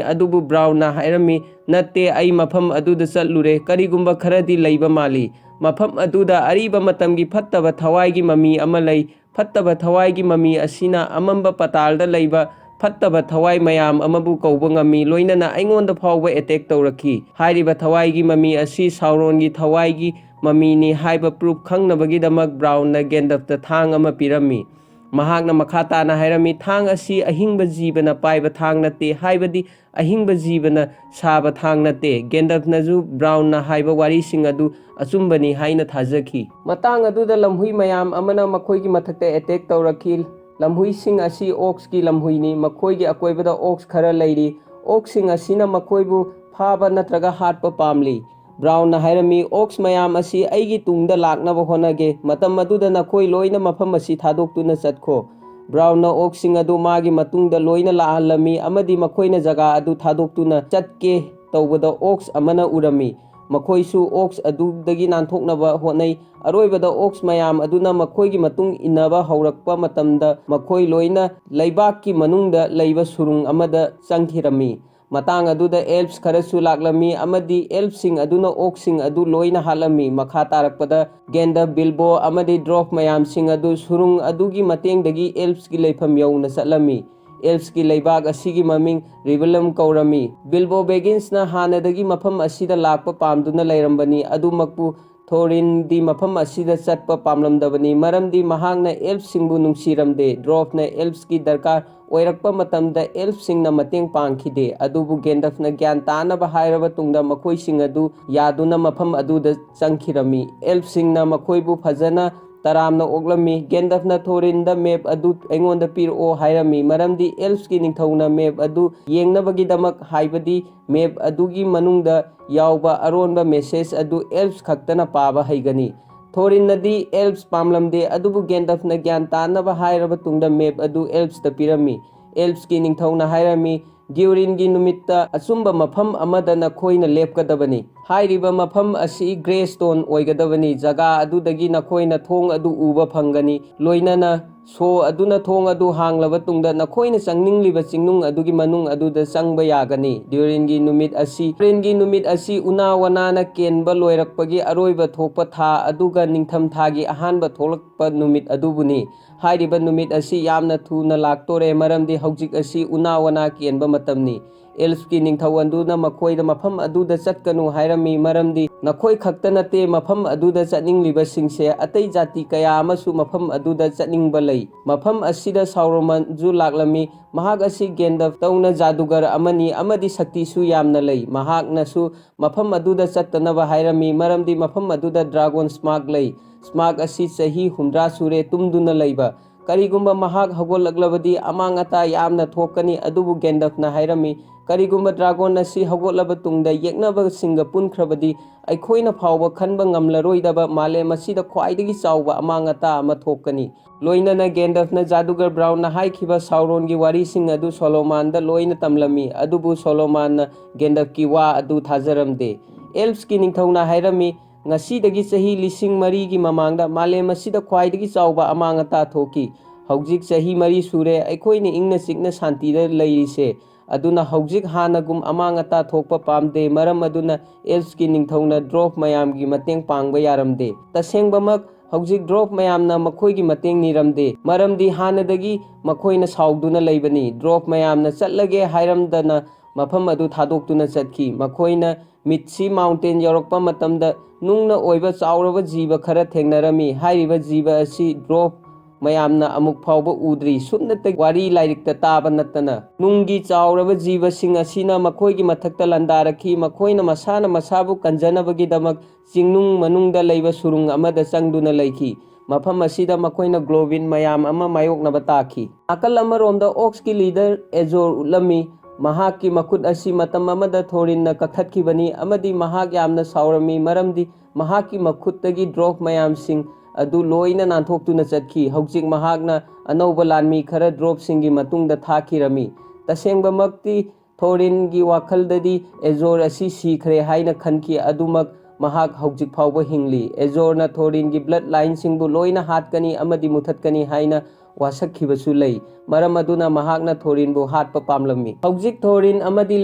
ꯑꯗꯨꯕꯨ ꯕ꯭ꯔꯥꯎꯟꯅ ꯍꯥꯏꯔꯝꯃꯤ, "ꯅꯠꯇꯦ, ꯑꯩ ꯃꯐꯝ ꯑꯗꯨꯗ ꯆꯠꯂꯨꯔꯦ꯫ ꯀꯔꯤꯒꯨꯝꯕ ꯈꯔꯗꯤ ꯂꯩꯕ ꯃꯥꯜꯂꯤ꯫ ꯃꯐꯝ ꯑꯗꯨꯗ ꯑꯔꯤꯕ ꯃꯇꯝꯒꯤ ꯐꯠꯇꯕ ꯊꯋꯥꯏꯒꯤ ꯃꯃꯤ ꯑꯃ ꯂꯩ꯫ ꯐꯠꯇꯕ ꯊꯋꯥꯏꯒꯤ ꯃꯃꯤ ꯑꯁꯤꯅ ꯑꯃꯝꯕ ꯄꯇꯥꯜꯗ ꯂꯩꯕ ꯐꯠꯇꯕ ꯊꯋꯥꯏ ꯃꯌꯥꯝ ꯑꯃꯕꯨ ꯀꯧꯕ ꯉꯝꯃꯤ, ꯂꯣꯏꯅꯅ ꯑꯩꯉꯣꯟꯗ ꯐꯥꯎꯕ attack ꯇꯧꯔꯛꯈꯤ꯫ ꯍꯥꯏꯔꯤꯕ ꯊꯋꯥꯏꯒꯤ ꯃꯃꯤ ꯑꯁꯤ ꯁꯥꯎꯔꯣꯟꯒꯤ ꯊꯋꯥꯏꯒꯤ ꯃꯃꯤꯅꯤ ꯍꯥꯏꯕ proof ꯈꯪꯅꯕꯒꯤꯗꯃꯛ ꯕ꯭ꯔꯥꯎꯟꯅ ꯒꯦꯟꯗꯜꯐꯇ ꯊꯥꯡ ꯑꯃ ꯄꯤꯔꯝꯃꯤ꯫ ꯃꯍꯥꯛꯅ ꯃꯈꯥ ꯇꯥꯅ ꯍꯥꯏꯔꯝꯃꯤ, "ꯊꯥꯡ ꯑꯁꯤ ꯑꯍꯤꯡꯕ ꯖꯤꯕꯅ ꯄꯥꯏꯕ ꯊꯥꯡ ꯅꯠꯇꯦ, ꯍꯥꯏꯕꯗꯤ ꯑꯍꯤꯡꯕ ꯖꯤꯕꯅ ꯁꯥꯕ ꯊꯥꯡ ꯅꯠꯇꯦ"꯫ ꯒꯦꯟꯗꯜꯐꯅꯁꯨ ꯕ꯭ꯔꯥꯎꯟꯅ ꯍꯥꯏꯕ ꯋꯥꯔꯤꯁꯤꯡ ꯑꯗꯨ ꯑꯆꯨꯝꯕꯅꯤ ꯍꯥꯏꯅ ꯊꯥꯖꯈꯤ꯫ ꯃꯇꯥꯡ ꯑꯗꯨꯗ ꯂꯝꯍꯨꯏ ꯃꯌꯥꯝ ꯑꯃꯅ ꯃꯈꯣꯏꯒꯤ ꯃꯊꯛꯇ attack ꯇꯧꯔꯛꯈꯤ꯫ ꯂꯝꯍꯨꯏꯁꯤꯡ ꯑꯁꯤ orcs ꯀꯤ ꯂꯝꯍꯨꯏꯅꯤ꯫ ꯃꯈꯣꯏꯒꯤ ꯑꯀꯣꯏꯕꯗ orcs ꯈꯔ ꯂꯩꯔꯤ꯫ Orcs ꯁꯤꯡ ꯑꯁꯤꯅ ꯃꯈꯣꯏꯕꯨ ꯐꯥꯕ ꯅꯠꯇ꯭ꯔꯒ ꯍꯥꯠꯄ ꯄꯥꯝꯂꯤ꯫ ꯕ꯭ꯔꯥꯎꯟꯅ ꯍꯥꯏꯔꯝꯃꯤ, "Orcs ꯃꯌꯥꯝ ꯑꯁꯤ ꯑꯩꯒꯤ ꯇꯨꯡꯗ ꯂꯥꯛꯅꯕ ꯍꯣꯠꯅꯒꯦ꯫ ꯃꯇꯝ ꯑꯗꯨꯗ ꯅꯈꯣꯏ ꯂꯣꯏꯅ ꯃꯐꯝ ꯑꯁꯤ ꯊꯥꯗꯣꯛꯇꯨꯅ ꯆꯠꯈꯣ"꯫ ꯕ꯭ꯔꯥꯎꯟꯅ orcs ꯁꯤꯡ ꯑꯗꯨ ꯃꯥꯒꯤ ꯃꯇꯨꯡꯗ ꯂꯣꯏꯅ ꯂꯥꯛꯍꯜꯂꯝꯃꯤ ꯑꯃꯗꯤ ꯃꯈꯣꯏꯅ ꯖꯒꯥ ꯑꯗꯨ ꯊꯥꯗꯣꯛꯇꯨꯅ ꯆꯠꯀꯦ ꯇꯧꯕꯗ orcs ꯑꯃꯅ ꯎꯔꯝꯃꯤ꯫ ꯃꯈꯣꯏꯁꯨ orcs ꯑꯗꯨꯗꯒꯤ ꯅꯥꯟꯊꯣꯛꯅꯕ ꯍꯣꯠꯅꯩ꯫ ꯑꯔꯣꯏꯕꯗ orcs ꯃꯌꯥꯝ ꯑꯗꯨꯅ ꯃꯈꯣꯏꯒꯤ ꯃꯇꯨꯡ ꯏꯟꯅꯕ ꯍꯧꯔꯛꯄ ꯃꯇꯝꯗ ꯃꯈꯣꯏ ꯂꯣꯏꯅ ꯂꯩꯕꯥꯛꯀꯤ ꯃꯅꯨꯡꯗ ꯂꯩꯕ ꯁꯨꯔꯨꯡ ꯑꯃꯗ ꯆꯪꯈꯤꯔꯝꯃꯤ꯫ ꯃꯇꯥꯡ ꯑꯗꯨꯗ elves ꯈꯔꯁꯨ ꯂꯥꯛꯂꯝꯃꯤ ꯑꯃꯗꯤ elves ꯁꯤꯡ ꯑꯗꯨꯅ orcs ꯁꯤꯡ ꯑꯗꯨ ꯂꯣꯏꯅ ꯍꯥꯠꯂꯝꯃꯤ꯫ ꯃꯈꯥ ꯇꯥꯔꯛꯄꯗ ꯒꯦꯟꯗꯜꯐ, ꯕꯤꯜꯕꯣ ꯑꯃꯗꯤ ꯗ꯭ꯋꯥꯔꯐ ꯃꯌꯥꯝꯁꯤꯡ ꯑꯗꯨ ꯁꯨꯔꯨꯡ ꯑꯗꯨꯒꯤ ꯃꯇꯦꯡꯗꯒꯤ elves ꯀꯤ ꯂꯩꯐꯝ ꯌꯧꯅ ꯆꯠꯂꯝꯃꯤ꯫ Elves ꯀꯤ ꯂꯩꯕꯥꯛ ꯑꯁꯤꯒꯤ ꯃꯃꯤꯡ ꯔꯤꯕꯂꯝ ꯀꯧꯔꯝꯃꯤ꯫ ꯕꯤꯜꯕꯣ ꯕꯦꯒꯤꯟꯁꯅ ꯍꯥꯟꯅꯗꯒꯤ ꯃꯐꯝ ꯑꯁꯤꯗ ꯂꯥꯛꯄ ꯄꯥꯝꯗꯨꯅ ꯂꯩꯔꯝꯕꯅꯤ, ꯑꯗꯨꯃꯛꯄꯨ ꯊꯣꯔꯤꯟꯗꯤ ꯃꯐꯝ ꯑꯁꯤꯗ ꯆꯠꯄ ꯄꯥꯝꯂꯝꯗꯕꯅꯤ, ꯃꯔꯝꯗꯤ ꯃꯍꯥꯛꯅ elves ꯁꯤꯡꯕꯨ ꯅꯨꯡꯁꯤꯔꯝꯗꯦ꯫ ꯗ꯭ꯋꯥꯔꯐꯅ elves ꯀꯤ ꯗꯔꯀꯥꯔ ꯑꯣꯏꯔꯛꯄ ꯃꯇꯝꯗ elves ꯁꯤꯡꯅ ꯃꯇꯦꯡ ꯄꯥꯡꯈꯤꯗꯦ꯫ ꯑꯗꯨꯕꯨ ꯒꯦꯟꯗꯜꯐꯅ ꯒ꯭ꯌꯥꯟ ꯇꯥꯅꯕ ꯍꯥꯏꯔꯕ ꯇꯨꯡꯗ ꯃꯈꯣꯏꯁꯤꯡ ꯑꯗꯨ ꯌꯥꯗꯨꯅ ꯃꯐꯝ ꯑꯗꯨꯗ ꯆꯪꯈꯤꯔꯝꯃꯤ꯫ Elves ꯁꯤꯡꯅ ꯃꯈꯣꯏꯕꯨ ꯐꯖꯅ ꯇꯔꯥꯝꯅ ꯑꯣꯛꯂꯝꯃꯤ꯫ ꯒꯦꯟꯗꯜꯐꯅ ꯊꯣꯔꯤꯟꯗ map ꯑꯗꯨ ꯑꯩꯉꯣꯟꯗ ꯄꯤꯔꯛꯑꯣ ꯍꯥꯏꯔꯝꯃꯤ, ꯃꯔꯝꯗꯤ elves ꯀꯤ ꯅꯤꯡꯊꯧꯅ map ꯑꯗꯨ ꯌꯦꯡꯅꯕꯒꯤꯗꯃꯛ, ꯍꯥꯏꯕꯗꯤ map ꯑꯗꯨꯒꯤ ꯃꯅꯨꯡꯗ ꯌꯥꯎꯕ ꯑꯔꯣꯟꯕ message ꯑꯗꯨ elves ꯈꯛꯇꯅ ꯄꯥꯕ ꯍꯩꯒꯅꯤ꯫ ꯊꯣꯔꯤꯟꯅꯗꯤ elves ꯄꯥꯝꯂꯝꯗꯦ, ꯑꯗꯨꯕꯨ ꯒꯦꯟꯗꯜꯐꯅ ꯒ꯭ꯌꯥꯟ ꯇꯥꯅꯕ ꯍꯥꯏꯔꯕ ꯇꯨꯡꯗ map ꯑꯗꯨ elves ꯇ ꯄꯤꯔꯝꯃꯤ꯫ Elves ꯀꯤ ꯅꯤꯡꯊꯧꯅ ꯍꯥꯏꯔꯝꯃꯤ, ꯗ꯭ꯌꯨꯔꯤꯟꯒꯤ ꯅꯨꯃꯤꯠꯇ ꯑꯆꯨꯝꯕ ꯃꯐꯝ ꯑꯃꯗ ꯅꯈꯣꯏꯅ ꯂꯦꯞꯀꯗꯕꯅꯤ꯫ ꯍꯥꯏꯔꯤꯕ ꯃꯐꯝ ꯑꯁꯤ ꯒ꯭ꯔꯦ ꯁ꯭ꯇꯣꯟ ꯑꯣꯏꯒꯗꯕꯅꯤ꯫ ꯖꯒꯥ ꯑꯗꯨꯗꯒꯤ ꯅꯈꯣꯏꯅ ꯊꯣꯡ ꯑꯗꯨ ꯎꯕ ꯐꯪꯒꯅꯤ, ꯂꯣꯏꯅꯅ ꯁꯣ ꯑꯗꯨꯅ ꯊꯣꯡ ꯑꯗꯨ ꯍꯥꯡꯂꯕ ꯇꯨꯡꯗ ꯅꯈꯣꯏꯅ ꯆꯪꯅꯤꯡꯂꯤꯕ ꯆꯤꯡꯅꯨꯡ ꯑꯗꯨꯒꯤ ꯃꯅꯨꯡ ꯑꯗꯨꯗ ꯆꯪꯕ ꯌꯥꯒꯅꯤ꯫ ꯗ꯭ꯌꯨꯔꯤꯟꯒꯤ ꯅꯨꯃꯤꯠ ꯑꯁꯤ, ꯗ꯭ꯌꯨꯔꯤꯟꯒꯤ ꯅꯨꯃꯤꯠ ꯑꯁꯤ ꯎꯅꯥ ꯋꯥꯅꯥꯅ ꯀꯦꯟꯕ ꯂꯣꯏꯔꯛꯄꯒꯤ ꯑꯔꯣꯏꯕ ꯊꯣꯛꯄ ꯊꯥ ꯑꯗꯨꯒ ꯅꯤꯡꯊꯝ ꯊꯥꯒꯤ ꯑꯍꯥꯟꯕ ꯊꯣꯛꯂꯛꯄ ꯅꯨꯃꯤꯠ ꯑꯗꯨꯕꯨꯅꯤ꯫ ꯍꯥꯏꯔꯤꯕ ꯅꯨꯃꯤꯠ ꯑꯁꯤ ꯌꯥꯝꯅ ꯊꯨꯅ ꯂꯥꯛꯇꯣꯔꯦ, ꯃꯔꯝꯗꯤ ꯍꯧꯖꯤꯛ ꯑꯁꯤ ꯎꯅꯥ ꯋꯥꯅꯥ ꯀꯦꯟꯕ ꯃꯇꯝꯅꯤ꯫ ꯑꯦꯜꯐꯀꯤ ꯅꯤꯡꯊꯧ ꯑꯗꯨꯅ ꯃꯈꯣꯏꯗ ꯃꯐꯝ ꯑꯗꯨꯗ ꯆꯠꯀꯅꯨ ꯍꯥꯏꯔꯝꯃꯤ, ꯃꯔꯝꯗꯤ ꯅꯈꯣꯏ ꯈꯛꯇ ꯅꯠꯇꯦ ꯃꯐꯝ ꯑꯗꯨꯗ ꯆꯠꯅꯤꯡꯂꯤꯕꯁꯤꯡꯁꯦ, ꯑꯇꯩ ꯖꯥꯇꯤ ꯀꯌꯥ ꯑꯃꯁꯨ ꯃꯐꯝ ꯑꯗꯨꯗ ꯆꯠꯅꯤꯡꯕ ꯂꯩ꯫ ꯃꯐꯝ ꯑꯁꯤꯗ ꯁꯥꯎꯔꯣꯃꯟꯁꯨ ꯂꯥꯛꯂꯝꯃꯤ꯫ ꯃꯍꯥꯛ ꯑꯁꯤ ꯒꯦꯟꯗꯐ ꯇꯧꯅ ꯖꯥꯗꯨꯒꯔ ꯑꯃꯅꯤ ꯑꯃꯗꯤ ꯁꯛꯇꯤꯁꯨ ꯌꯥꯝꯅ ꯂꯩ꯫ ꯃꯍꯥꯛꯅꯁꯨ ꯃꯐꯝ ꯑꯗꯨꯗ ꯆꯠꯇꯅꯕ ꯍꯥꯏꯔꯝꯃꯤ, ꯃꯔꯝꯗꯤ ꯃꯐꯝ ꯑꯗꯨꯗ ꯗ꯭ꯔꯥꯒꯣꯟ ꯁ꯭ꯃꯥꯛ ꯂꯩ꯫ ꯁ꯭ꯃꯥꯛ ꯑꯁꯤ ꯆꯍꯤ ꯍꯨꯝꯗ꯭ꯔꯥ ꯁꯨꯔꯦ ꯇꯨꯝꯗꯨꯅ ꯂꯩꯕ꯫ ꯀꯔꯤꯒꯨꯝꯕ ꯃꯍꯥꯛ ꯍꯧꯒꯠꯂꯛꯂꯕꯗꯤ ꯑꯃꯥꯡ ꯑꯇꯥ ꯌꯥꯝꯅ ꯊꯣꯛꯀꯅꯤ꯫ ꯑꯗꯨꯕꯨ ꯒꯦꯟꯗꯐꯅ ꯍꯥꯏꯔꯝꯃꯤ, ꯀꯔꯤꯒꯨꯝꯕ ꯗ꯭ꯔꯥꯒꯣꯟ ꯑꯁꯤ ꯍꯧꯒꯠꯂꯕ ꯇꯨꯡꯗ ꯌꯦꯛꯅꯕꯁꯤꯡꯒ ꯄꯨꯟꯈ꯭ꯔꯕꯗꯤ ꯑꯩꯈꯣꯏꯅ ꯐꯥꯎꯕ ꯈꯟꯕ ꯉꯝꯂꯔꯣꯏꯗꯕ ꯃꯥꯂꯦꯝ ꯑꯁꯤꯗ ꯈ꯭ꯋꯥꯏꯗꯒꯤ ꯆꯥꯎꯕ ꯑꯃꯥꯡ ꯑꯇꯥ ꯑꯃ ꯊꯣꯛꯀꯅꯤ꯫ ꯂꯣꯏꯅꯅ ꯒꯦꯟꯗꯐꯅ ꯖꯥꯗꯨꯒꯔ ꯕ꯭ꯔꯥꯎꯟꯅ ꯍꯥꯏꯈꯤꯕ ꯁꯥꯎꯔꯣꯟꯒꯤ ꯋꯥꯔꯤꯁꯤꯡ ꯑꯗꯨ ꯁꯣꯂꯣꯃꯥꯟꯗ ꯂꯣꯏꯅ ꯇꯝꯂꯝꯃꯤ, ꯑꯗꯨꯕꯨ ꯁꯣꯂꯣꯃꯥꯟꯅ ꯒꯦꯟꯗꯐꯀꯤ ꯋꯥ ꯑꯗꯨ ꯊꯥꯖꯔꯝꯗꯦ꯫ ꯑꯦꯜꯐꯁꯀꯤ ꯅꯤꯡꯊꯧꯅ ꯍꯥꯏꯔꯝꯃꯤ, ꯉꯁꯤꯗꯒꯤ ꯆꯍꯤ ꯂꯤꯁꯤꯡ ꯃꯔꯤꯒꯤ ꯃꯃꯥꯡꯗ ꯃꯥꯂꯦꯝ ꯑꯁꯤꯗ ꯈ꯭ꯋꯥꯏꯗꯒꯤ ꯆꯥꯎꯕ ꯑꯃꯥꯡ ꯑꯇꯥ ꯊꯣꯛꯈꯤ꯫ ꯍꯧꯖꯤꯛ ꯆꯍꯤ ꯃꯔꯤ ꯁꯨꯔꯦ ꯑꯩꯈꯣꯏꯅ ꯏꯪꯅ ꯆꯤꯛꯅ ꯁꯥꯟꯇꯤꯗ ꯂꯩꯔꯤꯁꯦ꯫ ꯑꯗꯨꯅ ꯍꯧꯖꯤꯛ ꯍꯥꯟꯅꯒꯨꯝ ꯑꯃꯥꯡ ꯑꯇꯥ ꯊꯣꯛꯄ ꯄꯥꯝꯗꯦ, ꯃꯔꯝ ꯑꯗꯨꯅ ꯑꯦꯜꯐꯁꯀꯤ ꯅꯤꯡꯊꯧꯅ ꯗ꯭ꯋꯥꯔꯐ ꯃꯌꯥꯝꯒꯤ ꯃꯇꯦꯡ ꯄꯥꯡꯕ ꯌꯥꯔꯝꯗꯦ꯫ ꯇꯁꯦꯡꯕꯃꯛ, ꯍꯧꯖꯤꯛ ꯗ꯭ꯋꯥꯔꯐ ꯃꯌꯥꯝꯅ ꯃꯈꯣꯏꯒꯤ ꯃꯇꯦꯡ ꯅꯤꯔꯝꯗꯦ, ꯃꯔꯝꯗꯤ ꯍꯥꯟꯅꯗꯒꯤ ꯃꯈꯣꯏꯅ ꯁꯥꯎꯗꯨꯅ ꯂꯩꯕꯅꯤ꯫ ꯗ꯭ꯋꯥꯔꯐ ꯃꯌꯥꯝꯅ ꯆꯠꯂꯒꯦ ꯍꯥꯏꯔꯝꯗꯅ ꯃꯐꯝ ꯑꯗꯨ ꯊꯥꯗꯣꯛꯇꯨꯅ ꯆꯠꯈꯤ꯫ ꯃꯈꯣꯏꯅ ꯃꯤꯠꯁꯤ ꯃꯥꯎꯟꯇꯦꯟ ꯌꯧꯔꯛꯄ ꯃꯇꯝꯗ ꯅꯨꯡꯅ ꯑꯣꯏꯕ ꯆꯥꯎꯔꯕ ꯖꯤꯕ ꯈꯔ ꯊꯦꯡꯅꯔꯝꯃꯤ꯫ ꯍꯥꯏꯔꯤꯕ ꯖꯤꯕ ꯑꯁꯤ ꯗ꯭ꯋꯥꯔꯐ ꯃꯌꯥꯝꯅ ꯑꯃꯨꯛ ꯐꯥꯎꯕ ꯎꯗ꯭ꯔꯤ, ꯁꯨꯞꯅꯇ ꯋꯥꯔꯤ ꯂꯥꯏꯔꯤꯛꯇ ꯇꯥꯕ ꯅꯠꯇꯅ꯫ ꯅꯨꯡꯒꯤ ꯆꯥꯎꯔꯕ ꯖꯤꯕꯁꯤꯡ ꯑꯁꯤꯅ ꯃꯈꯣꯏꯒꯤ ꯃꯊꯛꯇ ꯂꯥꯟꯗꯥꯔꯛꯈꯤ꯫ ꯃꯈꯣꯏꯅ ꯃꯁꯥꯅ ꯃꯁꯥꯕꯨ ꯀꯟꯖꯅꯕꯒꯤꯗꯃꯛ ꯆꯤꯡꯅꯨꯡ ꯃꯅꯨꯡꯗ ꯂꯩꯕ ꯁꯨꯔꯨꯡ ꯑꯃꯗ ꯆꯪꯗꯨꯅ ꯂꯩꯈꯤ꯫ ꯃꯐꯝ ꯑꯁꯤꯗ ꯃꯈꯣꯏꯅ ꯒ꯭ꯂꯣꯕꯤꯟ ꯃꯌꯥꯝ ꯑꯃ ꯃꯥꯌꯣꯛꯅꯕ ꯇꯥꯈꯤ꯫ ꯅꯥꯀꯜ ꯑꯃꯔꯣꯝꯗ ꯑꯣꯛꯁꯀꯤ ꯂꯤꯗꯔ ꯑꯦꯖꯣꯔ ꯎꯠꯂꯝꯃꯤ꯫ ꯃꯍꯥꯛꯀꯤ ꯃꯈꯨꯠ ꯑꯁꯤ ꯃꯇꯝ ꯑꯃꯗ ꯊꯣꯔꯤꯟꯅ ꯀꯛꯊꯠꯈꯤꯕꯅꯤ ꯑꯃꯗꯤ ꯃꯍꯥꯛ ꯌꯥꯝꯅ ꯁꯥꯎꯔꯝꯃꯤ, ꯃꯔꯝꯗꯤ ꯃꯍꯥꯛꯀꯤ ꯃꯈꯨꯠꯇꯒꯤ ꯗ꯭ꯋꯥꯔꯐ ꯃꯌꯥꯝꯁꯤꯡ ꯑꯗꯨ ꯂꯣꯏꯅ ꯅꯥꯟꯊꯣꯛꯇꯨꯅ ꯆꯠꯈꯤ꯫ ꯍꯧꯖꯤꯛ ꯃꯍꯥꯛꯅ ꯑꯅꯧꯕ ꯂꯥꯟꯃꯤ ꯈꯔ ꯗ꯭ꯋꯥꯔꯐꯁꯤꯡꯒꯤ ꯃꯇꯨꯡꯗ ꯊꯥꯈꯤꯔꯝꯃꯤ꯫ ꯇꯁꯦꯡꯕꯃꯛꯇꯤ ꯊꯣꯔꯤꯟꯒꯤ ꯋꯥꯈꯜꯗꯗꯤ ꯑꯦꯖꯣꯔ ꯑꯁꯤ ꯁꯤꯈ꯭ꯔꯦ ꯍꯥꯏꯅ ꯈꯟꯈꯤ, ꯑꯗꯨꯃꯛ ꯃꯍꯥꯛ ꯍꯧꯖꯤꯛ ꯐꯥꯎꯕ ꯍꯤꯡꯂꯤ꯫ ꯑꯦꯖꯣꯔꯅ ꯊꯣꯔꯤꯟꯒꯤ ꯕ꯭ꯂꯠ ꯂꯥꯏꯟꯁꯤꯡꯕꯨ ꯂꯣꯏꯅ ꯍꯥꯠꯀꯅꯤ ꯑꯃꯗꯤ ꯃꯨꯊꯠꯀꯅꯤ ꯍꯥꯏꯅ ꯋꯥꯁꯛꯈꯤꯕꯁꯨ ꯂꯩ꯫ ꯃꯔꯝ ꯑꯗꯨꯅ ꯃꯍꯥꯛꯅ ꯊꯣꯔꯤꯟꯕꯨ ꯍꯥꯠꯄ ꯄꯥꯝꯂꯝꯃꯤ꯫ ꯍꯧꯖꯤꯛ ꯊꯣꯔꯤꯟ ꯑꯃꯗꯤ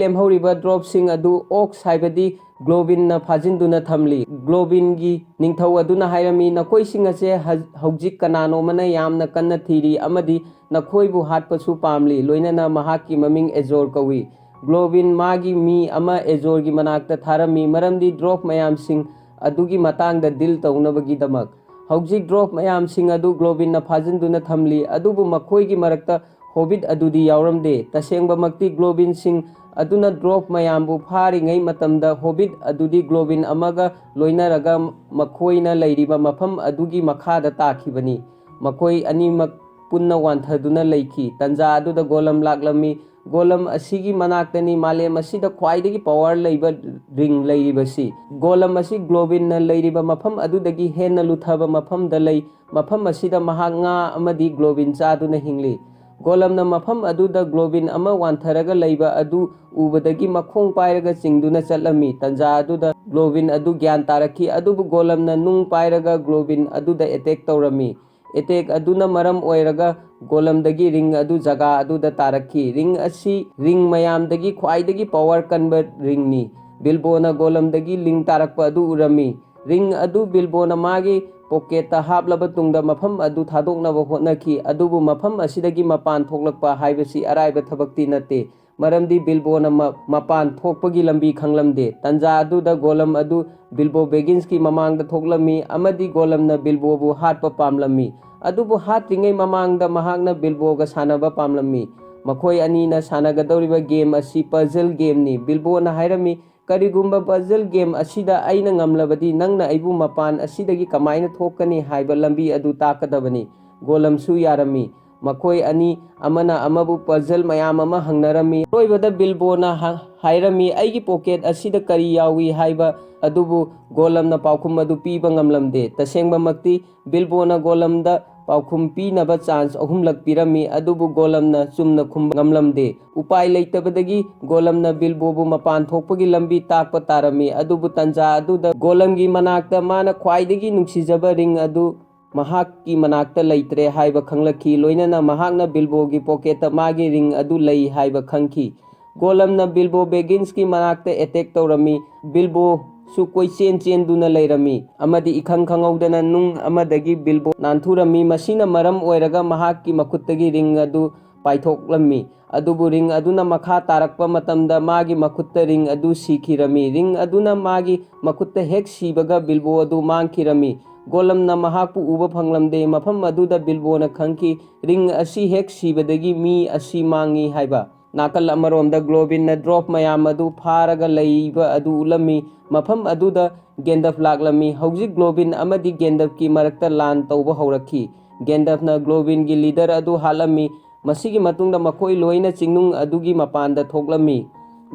ꯂꯦꯝꯍꯧꯔꯤꯕ ꯗ꯭ꯔꯣꯞꯁꯤꯡ ꯑꯗꯨ ꯑꯣꯛꯁ ꯍꯥꯏꯕꯗꯤ ꯒ꯭ꯂꯣꯕꯤꯟꯅ ꯐꯥꯖꯤꯟꯗꯨꯅ ꯊꯝꯂꯤ꯫ ꯒ꯭ꯂꯣꯕꯤꯟꯒꯤ ꯅꯤꯡꯊꯧ ꯑꯗꯨꯅ ꯍꯥꯏꯔꯝꯃꯤ, "ꯅꯈꯣꯏꯁꯤꯡ ꯑꯁꯦ ꯍ-, ꯍꯧꯖꯤꯛ ꯀꯅꯥꯅꯣꯃꯅ ꯌꯥꯝꯅ ꯀꯟꯅ ꯊꯤꯔꯤ ꯑꯃꯗꯤ ꯅꯈꯣꯏꯕꯨ ꯍꯥꯠꯄꯁꯨ ꯄꯥꯝꯂꯤ, ꯂꯣꯏꯅꯅ ꯃꯍꯥꯛꯀꯤ ꯃꯃꯤꯡ ꯑꯦꯖꯣꯔ ꯀꯧꯏ꯫" ꯒ꯭ꯂꯣꯕꯤꯟ ꯃꯥꯒꯤ ꯃꯤ ꯑꯃ ꯑꯦꯖꯣꯔꯒꯤ ꯃꯅꯥꯛꯇ ꯊꯥꯔꯝꯃꯤ, ꯃꯔꯝꯗꯤ ꯗ꯭ꯔꯣꯞ ꯃꯌꯥꯝꯁꯤꯡ ꯑꯗꯨꯒꯤ ꯃꯇꯥꯡꯗ ꯗꯤꯜ ꯇꯧꯅꯕꯒꯤꯗꯃꯛ꯫ ꯍꯧꯖꯤꯛ ꯗ꯭ꯔꯣꯞ ꯃꯌꯥꯝꯁꯤꯡ ꯑꯗꯨ ꯒ꯭ꯂꯣꯕꯤꯟꯅ ꯐꯥꯖꯤꯟꯗꯨꯅ ꯊꯝꯂꯤ, ꯑꯗꯨꯕꯨ ꯃꯈꯣꯏꯒꯤ ꯃꯔꯛꯇ ꯍꯣꯕꯤꯠ ꯑꯗꯨꯗꯤ ꯌꯥꯎꯔꯝꯗꯦ꯫ ꯇꯁꯦꯡꯕꯃꯛꯇꯤ ꯒ꯭ꯂꯣꯕꯤꯟꯁꯤꯡ ꯑꯗꯨꯅ ꯗ꯭ꯔꯣꯞ ꯃꯌꯥꯝꯕꯨ ꯐꯥꯔꯤꯉꯩ ꯃꯇꯝꯗ ꯍꯣꯕꯤꯠ ꯑꯗꯨꯗꯤ ꯒ꯭ꯂꯣꯕꯤꯟ ꯑꯃꯒ ꯂꯣꯏꯅꯔꯒ ꯃꯈꯣꯏꯅ ꯂꯩꯔꯤꯕ ꯃꯐꯝ ꯑꯗꯨꯒꯤ ꯃꯈꯥꯗ ꯇꯥꯈꯤꯕꯅꯤ꯫ ꯃꯈꯣꯏ ꯑꯅꯤꯃꯛ ꯄꯨꯟꯅ ꯋꯥꯟꯊꯗꯨꯅ ꯂꯩꯈꯤ꯫ ꯇꯟꯖꯥ ꯑꯗꯨꯗ ꯒꯣꯂꯝ ꯂꯥꯛꯂꯝꯃꯤ꯫ ꯒꯣꯂꯝ ꯑꯁꯤꯒꯤ ꯃꯅꯥꯛꯇꯅꯤ ꯃꯥꯂꯦꯝ ꯑꯁꯤꯗ ꯈ꯭ꯋꯥꯏꯗꯒꯤ ꯄꯋꯥꯔ ꯂꯩꯕ ꯔꯤꯡ ꯂꯩꯔꯤꯕꯁꯤ꯫ ꯒꯣꯂꯝ ꯑꯁꯤ ꯒ꯭ꯂꯣꯕꯤꯟꯅ ꯂꯩꯔꯤꯕ ꯃꯐꯝ ꯑꯗꯨꯗꯒꯤ ꯍꯦꯟꯅ ꯂꯨꯊꯕ ꯃꯐꯝꯗ ꯂꯩ꯫ ꯃꯐꯝ ꯑꯁꯤꯗ ꯃꯍꯥꯛ ꯉꯥ ꯑꯃꯗꯤ ꯒ꯭ꯂꯣꯕꯤꯟ ꯆꯥꯗꯨꯅ ꯍꯤꯡꯂꯤ꯫ ꯒꯣꯂꯝꯅ ꯃꯐꯝ ꯑꯗꯨꯗ ꯒ꯭ꯂꯣꯕꯤꯟ ꯑꯃ ꯋꯥꯟꯊꯔꯒ ꯂꯩꯕ ꯑꯗꯨ ꯎꯕꯗꯒꯤ ꯃꯈꯣꯡ ꯄꯥꯏꯔꯒ ꯆꯤꯡꯗꯨꯅ ꯆꯠꯂꯝꯃꯤ꯫ ꯇꯟꯖꯥ ꯑꯗꯨꯗ ꯒ꯭ꯂꯣꯕꯤꯟ ꯑꯗꯨ ꯒ꯭ꯌꯥꯟ ꯇꯥꯔꯛꯈꯤ, ꯑꯗꯨꯕꯨ ꯒꯣꯂꯝꯅ ꯅꯨꯡ ꯄꯥꯏꯔꯒ ꯒ꯭ꯂꯣꯕꯤꯟ ꯑꯗꯨꯗ ꯑꯦꯇꯦꯛ ꯇꯧꯔꯝꯃꯤ꯫ ꯑꯦꯇꯦꯛ ꯑꯗꯨꯅ ꯃꯔꯝ ꯑꯣꯏꯔꯒ ꯒꯣꯂꯝꯗꯒꯤ ꯔꯤꯡ ꯑꯗꯨ ꯖꯒꯥ ꯑꯗꯨꯗ ꯇꯥꯔꯛꯈꯤ꯫ ꯔꯤꯡ ꯑꯁꯤ ꯔꯤꯡ ꯃꯌꯥꯝꯗꯒꯤ ꯈ꯭ꯋꯥꯏꯗꯒꯤ ꯄꯋꯥꯔ ꯀꯟꯕ ꯔꯤꯡꯅꯤ꯫ ꯕꯤꯜꯕꯣꯅ ꯒꯣꯂꯝꯗꯒꯤ ꯂꯤꯡ ꯇꯥꯔꯛꯄ ꯑꯗꯨ ꯎꯔꯝꯃꯤ꯫ ꯔꯤꯡ ꯑꯗꯨ ꯕꯤꯜꯕꯣꯅ ꯃꯥꯒꯤ ꯄꯣꯀꯦꯠꯇ ꯍꯥꯞꯂꯕ ꯇꯨꯡꯗ ꯃꯐꯝ ꯑꯗꯨ ꯊꯥꯗꯣꯛꯅꯕ ꯍꯣꯠꯅꯈꯤ, ꯑꯗꯨꯕꯨ ꯃꯐꯝ ꯑꯁꯤꯗꯒꯤ ꯃꯄꯥꯟ ꯊꯣꯛꯂꯛꯄ ꯍꯥꯏꯕꯁꯤ ꯑꯔꯥꯏꯕ ꯊꯕꯛꯇꯤ ꯅꯠꯇꯦ, ꯃꯔꯝꯗꯤ ꯕꯤꯜꯕꯣꯅ ꯃ-, ꯃꯄꯥꯟ ꯊꯣꯛꯄꯒꯤ ꯂꯝꯕꯤ ꯈꯪꯂꯝꯗꯦ꯫ ꯇꯟꯖꯥ ꯑꯗꯨꯗ ꯒꯣꯂꯝ ꯑꯗꯨ ꯕꯤꯜꯕꯣ ꯕꯦꯒꯤꯟꯁꯀꯤ ꯃꯃꯥꯡꯗ ꯊꯣꯛꯂꯝꯃꯤ ꯑꯃꯗꯤ ꯒꯣꯂꯝꯅ ꯕꯤꯜꯕꯣꯕꯨ ꯍꯥꯠꯄ ꯄꯥꯝꯂꯝꯃꯤ, ꯑꯗꯨꯕꯨ ꯍꯥꯠꯇ꯭ꯔꯤꯉꯩ ꯃꯃꯥꯡꯗ ꯃꯍꯥꯛꯅ ꯕꯤꯜꯕꯣꯒ ꯁꯥꯟꯅꯕ ꯄꯥꯝꯂꯝꯃꯤ꯫ ꯃꯈꯣꯏ ꯑꯅꯤꯅ ꯁꯥꯟꯅꯒꯗꯧꯔꯤꯕ ꯒꯦꯝ ꯑꯁꯤ ꯄꯖꯜ ꯒꯦꯝꯅꯤ꯫ ꯕꯤꯜꯕꯣꯅ ꯍꯥꯏꯔꯝꯃꯤ, "ꯀꯔꯤꯒꯨꯝꯕ ꯄꯖꯜ ꯒꯦꯝ ꯑꯁꯤꯗ ꯑꯩꯅ ꯉꯝꯂꯕꯗꯤ, ꯅꯪꯅ ꯑꯩꯕꯨ ꯃꯄꯥꯟ ꯑꯁꯤꯗꯒꯤ ꯀꯃꯥꯏꯅ ꯊꯣꯛꯀꯅꯤ ꯍꯥꯏꯕ ꯂꯝꯕꯤ ꯑꯗꯨ ꯇꯥꯛꯀꯗꯕꯅꯤ꯫" ꯒꯣꯂꯝꯁꯨ ꯌꯥꯔꯝꯃꯤ꯫ ꯃꯈꯣꯏ ꯑꯅꯤ ꯑꯃꯅ ꯑꯃꯕꯨ ꯄꯖꯜ ꯃꯌꯥꯝ ꯑꯃ ꯍꯪꯅꯔꯝꯃꯤ꯫ ꯑꯔꯣꯏꯕꯗ ꯕꯤꯜꯕꯣꯅ ꯍ-, ꯍꯥꯏꯔꯝꯃꯤ, "ꯑꯩꯒꯤ ꯄꯣꯀꯦꯠ ꯑꯁꯤꯗ ꯀꯔꯤ ꯌꯥꯎꯏ ꯍꯥꯏꯕ ꯑꯗꯨꯕꯨ ꯒꯣꯂꯝꯅ ꯄꯥꯎꯈꯨꯝ ꯑꯗꯨ ꯄꯤꯕ ꯉꯝꯂꯝꯗꯦ꯫" ꯇꯁꯦꯡꯕꯃꯛꯇꯤ ꯕꯤꯜꯕꯣꯅ ꯒꯣꯂꯝꯗ ꯄꯥꯎꯈꯨꯝ ꯄꯤꯅꯕ ꯆꯥꯟꯁ ꯑꯍꯨꯝꯂꯛ ꯄꯤꯔꯝꯃꯤ, ꯑꯗꯨꯕꯨ ꯒꯣꯂꯝꯅ ꯆꯨꯝꯅ ꯈꯨꯝꯕ ꯉꯝꯂꯝꯗꯦ꯫ ꯎꯄꯥꯏ ꯂꯩꯇꯕꯗꯒꯤ ꯒꯣꯂꯝꯅ ꯕꯤꯜꯕꯣꯕꯨ ꯃꯄꯥꯟ ꯊꯣꯛꯄꯒꯤ ꯂꯝꯕꯤ ꯇꯥꯛꯄ ꯇꯥꯔꯝꯃꯤ, ꯑꯗꯨꯕꯨ ꯇꯟꯖꯥ ꯑꯗꯨꯗ ꯒꯣꯂꯝꯒꯤ ꯃꯅꯥꯛꯇ ꯃꯥꯅ ꯈ꯭ꯋꯥꯏꯗꯒꯤ ꯅꯨꯡꯁꯤꯖꯕ ꯔꯤꯡ ꯑꯗꯨ ꯃꯍꯥꯛꯀꯤ ꯃꯅꯥꯛꯇ ꯂꯩꯇ꯭ꯔꯦ ꯍꯥꯏꯕ ꯈꯪꯂꯛꯈꯤ꯫ ꯂꯣꯏꯅꯅ ꯃꯍꯥꯛꯅ ꯕꯤꯜꯕꯣꯒꯤ ꯄꯣꯀꯦꯠꯇ ꯃꯥꯒꯤ ꯔꯤꯡ ꯑꯗꯨ ꯂꯩ ꯍꯥꯏꯕ ꯈꯪꯈꯤ꯫ ꯒꯣꯂꯝꯅ ꯕꯤꯜꯕꯣ ꯕꯦꯒꯤꯟꯁꯀꯤ ꯃꯅꯥꯛꯇ ꯑꯦꯇꯦꯛ ꯇꯧꯔꯝꯃꯤ꯫ ꯕꯤꯜꯕꯣꯁꯨ ꯀꯣꯏꯆꯦꯟ ꯆꯦꯟꯗꯨꯅ ꯂꯩꯔꯝꯃꯤ ꯑꯃꯗꯤ ꯏꯈꯪ ꯈꯪꯍꯧꯗꯅ ꯅꯨꯡ ꯑꯃꯗꯒꯤ ꯕꯤꯜꯕꯣ ꯅꯥꯟꯊꯨꯔꯝꯃꯤ꯫ ꯃꯁꯤꯅ ꯃꯔꯝ ꯑꯣꯏꯔꯒ ꯃꯍꯥꯛꯀꯤ ꯃꯈꯨꯠꯇꯒꯤ ꯔꯤꯡ ꯑꯗꯨ ꯄꯥꯏꯊꯣꯛꯂꯝꯃꯤ꯫ ꯑꯗꯨꯕꯨ ꯔꯤꯡ ꯑꯗꯨꯅ ꯃꯈꯥ ꯇꯥꯔꯛꯄ ꯃꯇꯝꯗ ꯃꯥꯒꯤ ꯃꯈꯨꯠꯇ ꯔꯤꯡ ꯑꯗꯨ ꯁꯤꯈꯤꯔꯝꯃꯤ꯫ ꯔꯤꯡ ꯑꯗꯨꯅ ꯃꯥꯒꯤ ꯃꯈꯨꯠꯇ ꯍꯦꯛ ꯁꯤꯕꯒ ꯕꯤꯜꯕꯣ ꯑꯗꯨ ꯃꯥꯡꯈꯤꯔꯝꯃꯤ꯫ ꯒꯣꯂꯝꯅ ꯃꯍꯥꯛꯄꯨ ꯎꯕ ꯐꯪꯂꯝꯗꯦ꯫ ꯃꯐꯝ ꯑꯗꯨꯗ ꯕꯤꯜꯕꯣꯅ ꯈꯪꯈꯤ, ꯔꯤꯡ ꯑꯁꯤ ꯍꯦꯛ ꯁꯤꯕꯗꯒꯤ ꯃꯤ ꯑꯁꯤ ꯃꯥꯡꯏ ꯍꯥꯏꯕ꯫ ꯅꯥꯀꯜ ꯑꯃꯔꯣꯝꯗ ꯒ꯭ꯂꯣꯕꯤꯟꯅ ꯗ꯭ꯔꯣꯐ ꯃꯌꯥꯝ ꯑꯗꯨ ꯐꯥꯔꯒ ꯂꯩꯕ ꯑꯗꯨ ꯎꯠꯂꯝꯃꯤ꯫ ꯃꯐꯝ ꯑꯗꯨꯗ ꯒꯦꯟꯗꯐ ꯂꯥꯛꯂꯝꯃꯤ꯫ ꯍꯧꯖꯤꯛ ꯒ꯭ꯂꯣꯕꯤꯟ ꯑꯃꯗꯤ ꯒꯦꯟꯗꯐꯀꯤ ꯃꯔꯛꯇ ꯂꯥꯟ ꯇꯧꯕ ꯍꯧꯔꯛꯈꯤ꯫ ꯒꯦꯟꯗꯐꯅ ꯒ꯭ꯂꯣꯕꯤꯟꯒꯤ ꯂꯤꯗꯔ ꯑꯗꯨ ꯍꯥꯠꯂꯝꯃꯤ꯫ ꯃꯁꯤꯒꯤ ꯃꯇꯨꯡꯗ ꯃꯈꯣꯏ ꯂꯣꯏꯅ ꯆꯤꯡꯅꯨꯡ ꯑꯗꯨꯒꯤ ꯃꯄꯥꯟꯗ ꯊꯣꯛꯂꯝꯃꯤ꯫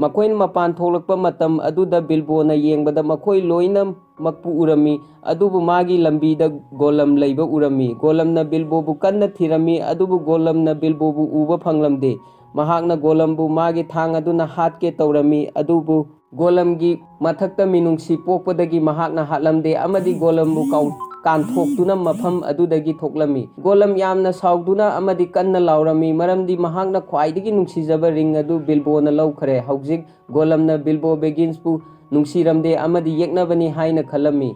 ꯃꯈꯣꯏꯅ ꯃꯄꯥꯟ ꯊꯣꯛꯂꯛꯄ ꯃꯇꯝ ꯑꯗꯨꯗ ꯕꯤꯜꯕꯣꯅ ꯌꯦꯡꯕꯗ ꯃꯈꯣꯏ ꯂꯣꯏꯅꯃꯛꯄꯨ ꯎꯔꯝꯃꯤ, ꯑꯗꯨꯕꯨ ꯃꯥꯒꯤ ꯂꯝꯕꯤꯗ ꯒꯣꯂꯝ ꯂꯩꯕ ꯎꯔꯝꯃꯤ꯫ ꯒꯣꯂꯝꯅ ꯕꯤꯜꯕꯣꯕꯨ ꯀꯟꯅ ꯊꯤꯔꯝꯃꯤ, ꯑꯗꯨꯕꯨ ꯒꯣꯂꯝꯅ ꯕꯤꯜꯕꯣꯕꯨ ꯎꯕ ꯐꯪꯂꯝꯗꯦ꯫ ꯃꯍꯥꯛꯅ ꯒꯣꯂꯝꯕꯨ ꯃꯥꯒꯤ ꯊꯥꯡ ꯑꯗꯨꯅ ꯍꯥꯠꯀꯦ ꯇꯧꯔꯝꯃꯤ, ꯑꯗꯨꯕꯨ ꯒꯣꯂꯝꯒꯤ ꯃꯊꯛꯇ ꯃꯤꯅꯨꯡꯁꯤ ꯄꯣꯛꯄꯗꯒꯤ ꯃꯍꯥꯛꯅ ꯍꯥꯠꯂꯝꯗꯦ ꯑꯃꯗꯤ ꯒꯣꯂꯝꯕꯨ ꯀꯥꯎ-, ꯀꯥꯟꯊꯣꯛꯇꯨꯅ ꯃꯐꯝ ꯑꯗꯨꯗꯒꯤ ꯊꯣꯛꯂꯝꯃꯤ꯫ ꯒꯣꯂꯝ ꯌꯥꯝꯅ ꯁꯥꯎꯗꯨꯅ ꯑꯃꯗꯤ ꯀꯟꯅ ꯂꯥꯎꯔꯝꯃꯤ, ꯃꯔꯝꯗꯤ ꯃꯍꯥꯛꯅ ꯈ꯭ꯋꯥꯏꯗꯒꯤ ꯅꯨꯡꯁꯤꯖꯕ ꯔꯤꯡ ꯑꯗꯨ ꯕꯤꯜꯕꯣꯅ ꯂꯧꯈ꯭ꯔꯦ꯫ ꯍꯧꯖꯤꯛ ꯒꯣꯂꯝꯅ ꯕꯤꯜꯕꯣ ꯕꯦꯒꯤꯟꯁꯄꯨ ꯅꯨꯡꯁꯤꯔꯝꯗꯦ ꯑꯃꯗꯤ ꯌꯦꯛꯅꯕꯅꯤ ꯍꯥꯏꯅ ꯈꯜꯂꯝꯃꯤ꯫